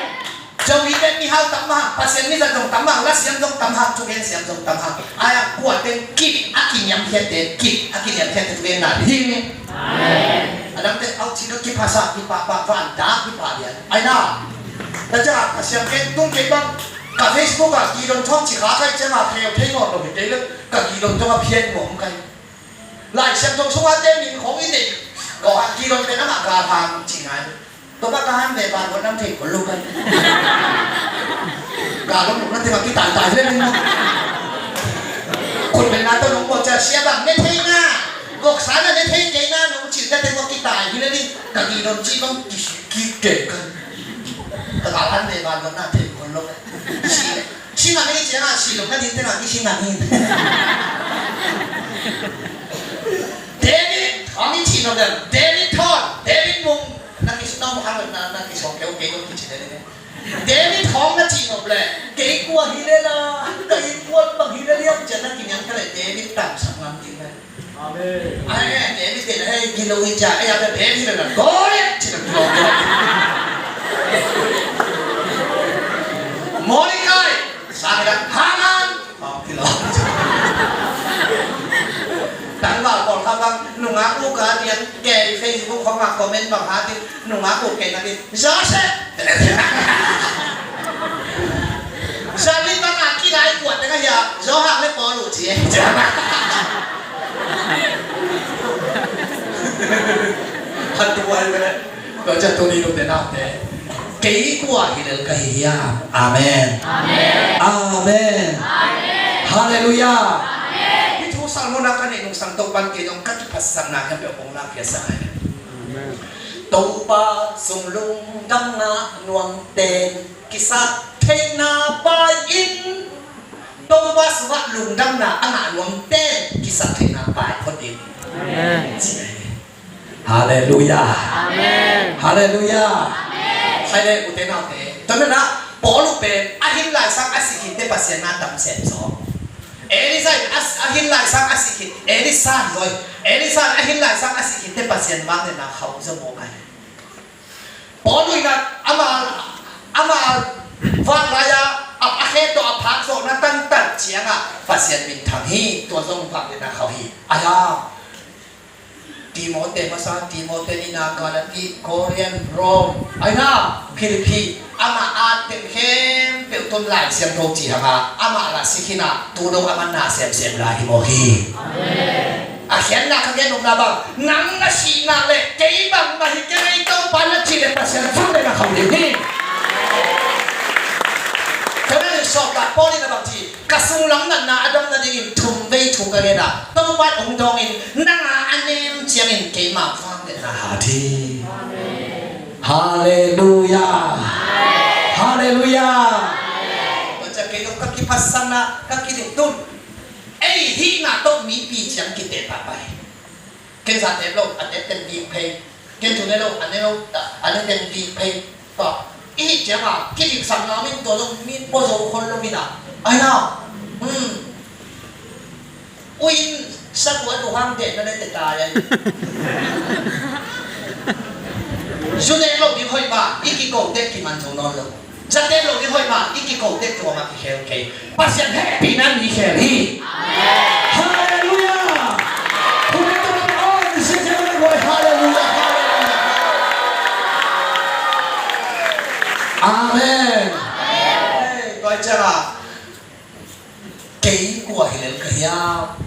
Zong hi teng mihau tam mahang, Pasian mizat zong tam mahang, la siam zong tam mahang, thugen siam zong tam mahang. Ai-a kua teng kip a kiniamkhiat teng kip a kiniamkhiat teng thugen na hi. Amen. A dang teng au ci ka kiphasak kipahpah van dak kipah lian. Ai na. Ta ca a siam kei tung kei bang. Ka Facebook ah Gideon Thawng ci kha kai ciang a kheu thei nawn lo hi kei le ka Gideon Thawng a phiat nuam kai. Lai Siangtho sungah te min khong i neih kawh ah Gideon pen amah gal hang ci ngai. Tua bang ka han ve ban huan nam thei khol lo kai. Gal lo na te ma ki tai tai le min. Khun pen na to nong ko ca sia bang ne thei na. Gok sa na ne thei kei na nong ci na te ma ki tai hi le ni. Ka Gideon ci bang ki ki kei kai. Ka gal han ve ban huan na thei khol lo kai. Si, si ngam hi ciang a si lo ka din te ngam hi si ngam hi. David hong i cih nop le David thawn David mung na ki nong hang na na ki sawm keu kei nong ki cih le le. David hong na cih nop le kei kua hi le la ka innkuan bang hi le liam ciang na ki niang ka le David tang sam ngam ding le. Amen. Ai, eh, David te na hei gilo hi cia, eh, ya David na Goliath ci na gilo. Mordecai, sa na Haman. Oh, gilo. Tangval pawl kha bang nungak uh ka dian kei Facebook khong a comment bang ha ti nungak uh kei na ti Joseph. Zali bang a kinai kuat teng a hia Johan le Paul uh ci e. Hatu ai bele. Tua ciang tuni nute naute kei kua hi lel ka hi hiam? Amen. Amen. Amen. Amen. Halleluiah. Amen. Hih thu salmona ka neih nungsang Topa'n kei dong ka kiphasakna hiam peuh hong lak piasak ai. Amen. Topa sung lungdam ngah nuam ten kisap theihna pai in. Topa sungah lungdamna a ngah nuam ten kisap theihna pai phot in. Amen. Halleluiah. Amen. Halleluiah. Amen. Khai le ute naute. Tua na Paul uh pen a hin laisang a sih khit te Pasian na tam sem zaw. Elisa in a, a hin laisang a sih khit. Elisa hi zaw. Elisa in a hin laisang a sih khit te Pasian vang le na khau zaw mawk ai. Paul uh in a ama, ama vanglai-a a, a khe tawh a phak zawhna tantan ciangah Pasian minthang hi, tua zong vak le na khau hi. Ahi a, Timote masa, Timote nihna, Galati, Korean, Rome, ahi na, Philippi, ama at teng khempeuh tun Lai Siangtho ci hanga, ama la sikhin a, tu dong ama na semsem lai hi mawk hi. Amen. A khiatna ka gen nopna bang, nang na sihna le kei bangmah hi keng ei Topa na cih le Pasian fak le na khauh ding hi. Ka na in sawltak Paul in a bang ci, ka sunglam natna a dam nadingin thum vei thu ka gen a, Topa in hong dawngin nang a a nem ciangin keima fak le na hat hi. Halleluia. Halleluia. Tua ciang kei zong ka kiphatsakna ka kiding tun. Ei hihna tawh mipi ciang kiteh pahpah hi. Ken za tep lo, a tep teng ding phei. Ken tu ne lo, a ne lo, a ne teng ding phei. Tua i hih ciangin kidik sak ngam in tua zong mi pua zo khol lo in a. Ai na. Hmm. Uin sakua tu hang deh na ne te tai ai. Zu ne lo ding hoih mah, i kiko tek kiman zo nawn lo. Zatek lo ding hoih mah, i kiko tek tua mah kikhel kei. Pasian hehpihna mi khel hi. Halleluia. Halleluia. Amen. Tua ciangin kei kua hi lel ka hiam?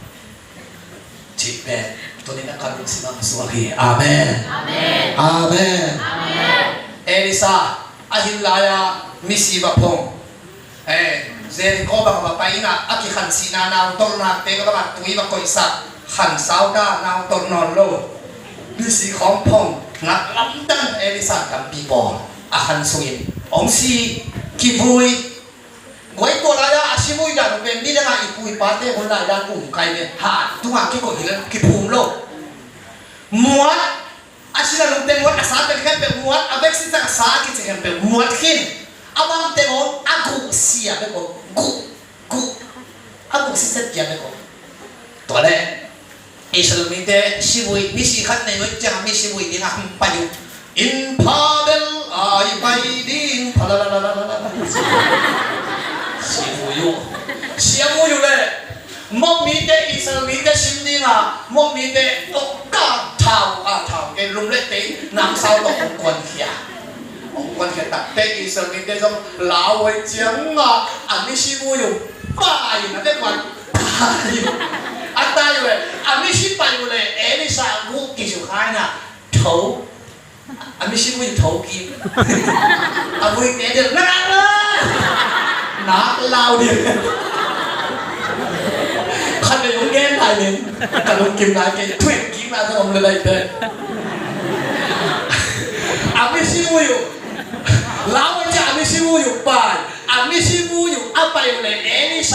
Cih pen tuni-in a ka lungsim ah suak hi. Amen. Amen. Amen. Amen. Elisa a hin lai-a misi va phong. Eh, Jericho bang va pai in a, a kikhansihna naungtolnate bang a tui va koihsak, khansau ta, naungtolh nawn lo. Misi khawng phong, nak lamdang Elisa tampi pawl a khan sungin hong si, kivui. Guai tua lai-a a sivui dan uh pen nidang a i pu i pate hun lai-a kum kai ve. Ha, tungah kikoih hi lo, kiphum lo. Muat, a sila lungte muat, a sate khempeuh muat, a veksin tak a sa a kici khempeuh muat khin. A bang teng om, a guh sia bek om, guh, guh. A guh siset kia bek om. Tua leh Israel mite sivui, misi khat nei uh ciang a mi sivui ding a hong pai uh. Inn pha bel a i pai ding pha la la la la la la. Sivui uh. Sivui uh leh Moab mite, Israel mite sim ding a, Moab mite tawh ka thau, a thau kei lum leh tei namsau tawh hong kuankhia. Hong kuankhia tak teh Israel mite zong lau uh ciang a, a mi sivui uh pai na te kuan. A tai uh e, a misi pai uh leh Elisa guh kisukha in a tho. A misi vui tho kik. A vui te del nak la, nak lau ding. Khat vei hong gen lai ding. Ka lungkim lai kei, thuin kik lai zong om le lai te. A misi vui uh, lau uh ciang a misi vui uh pai. A misi vui uh a pai uh leh Elisa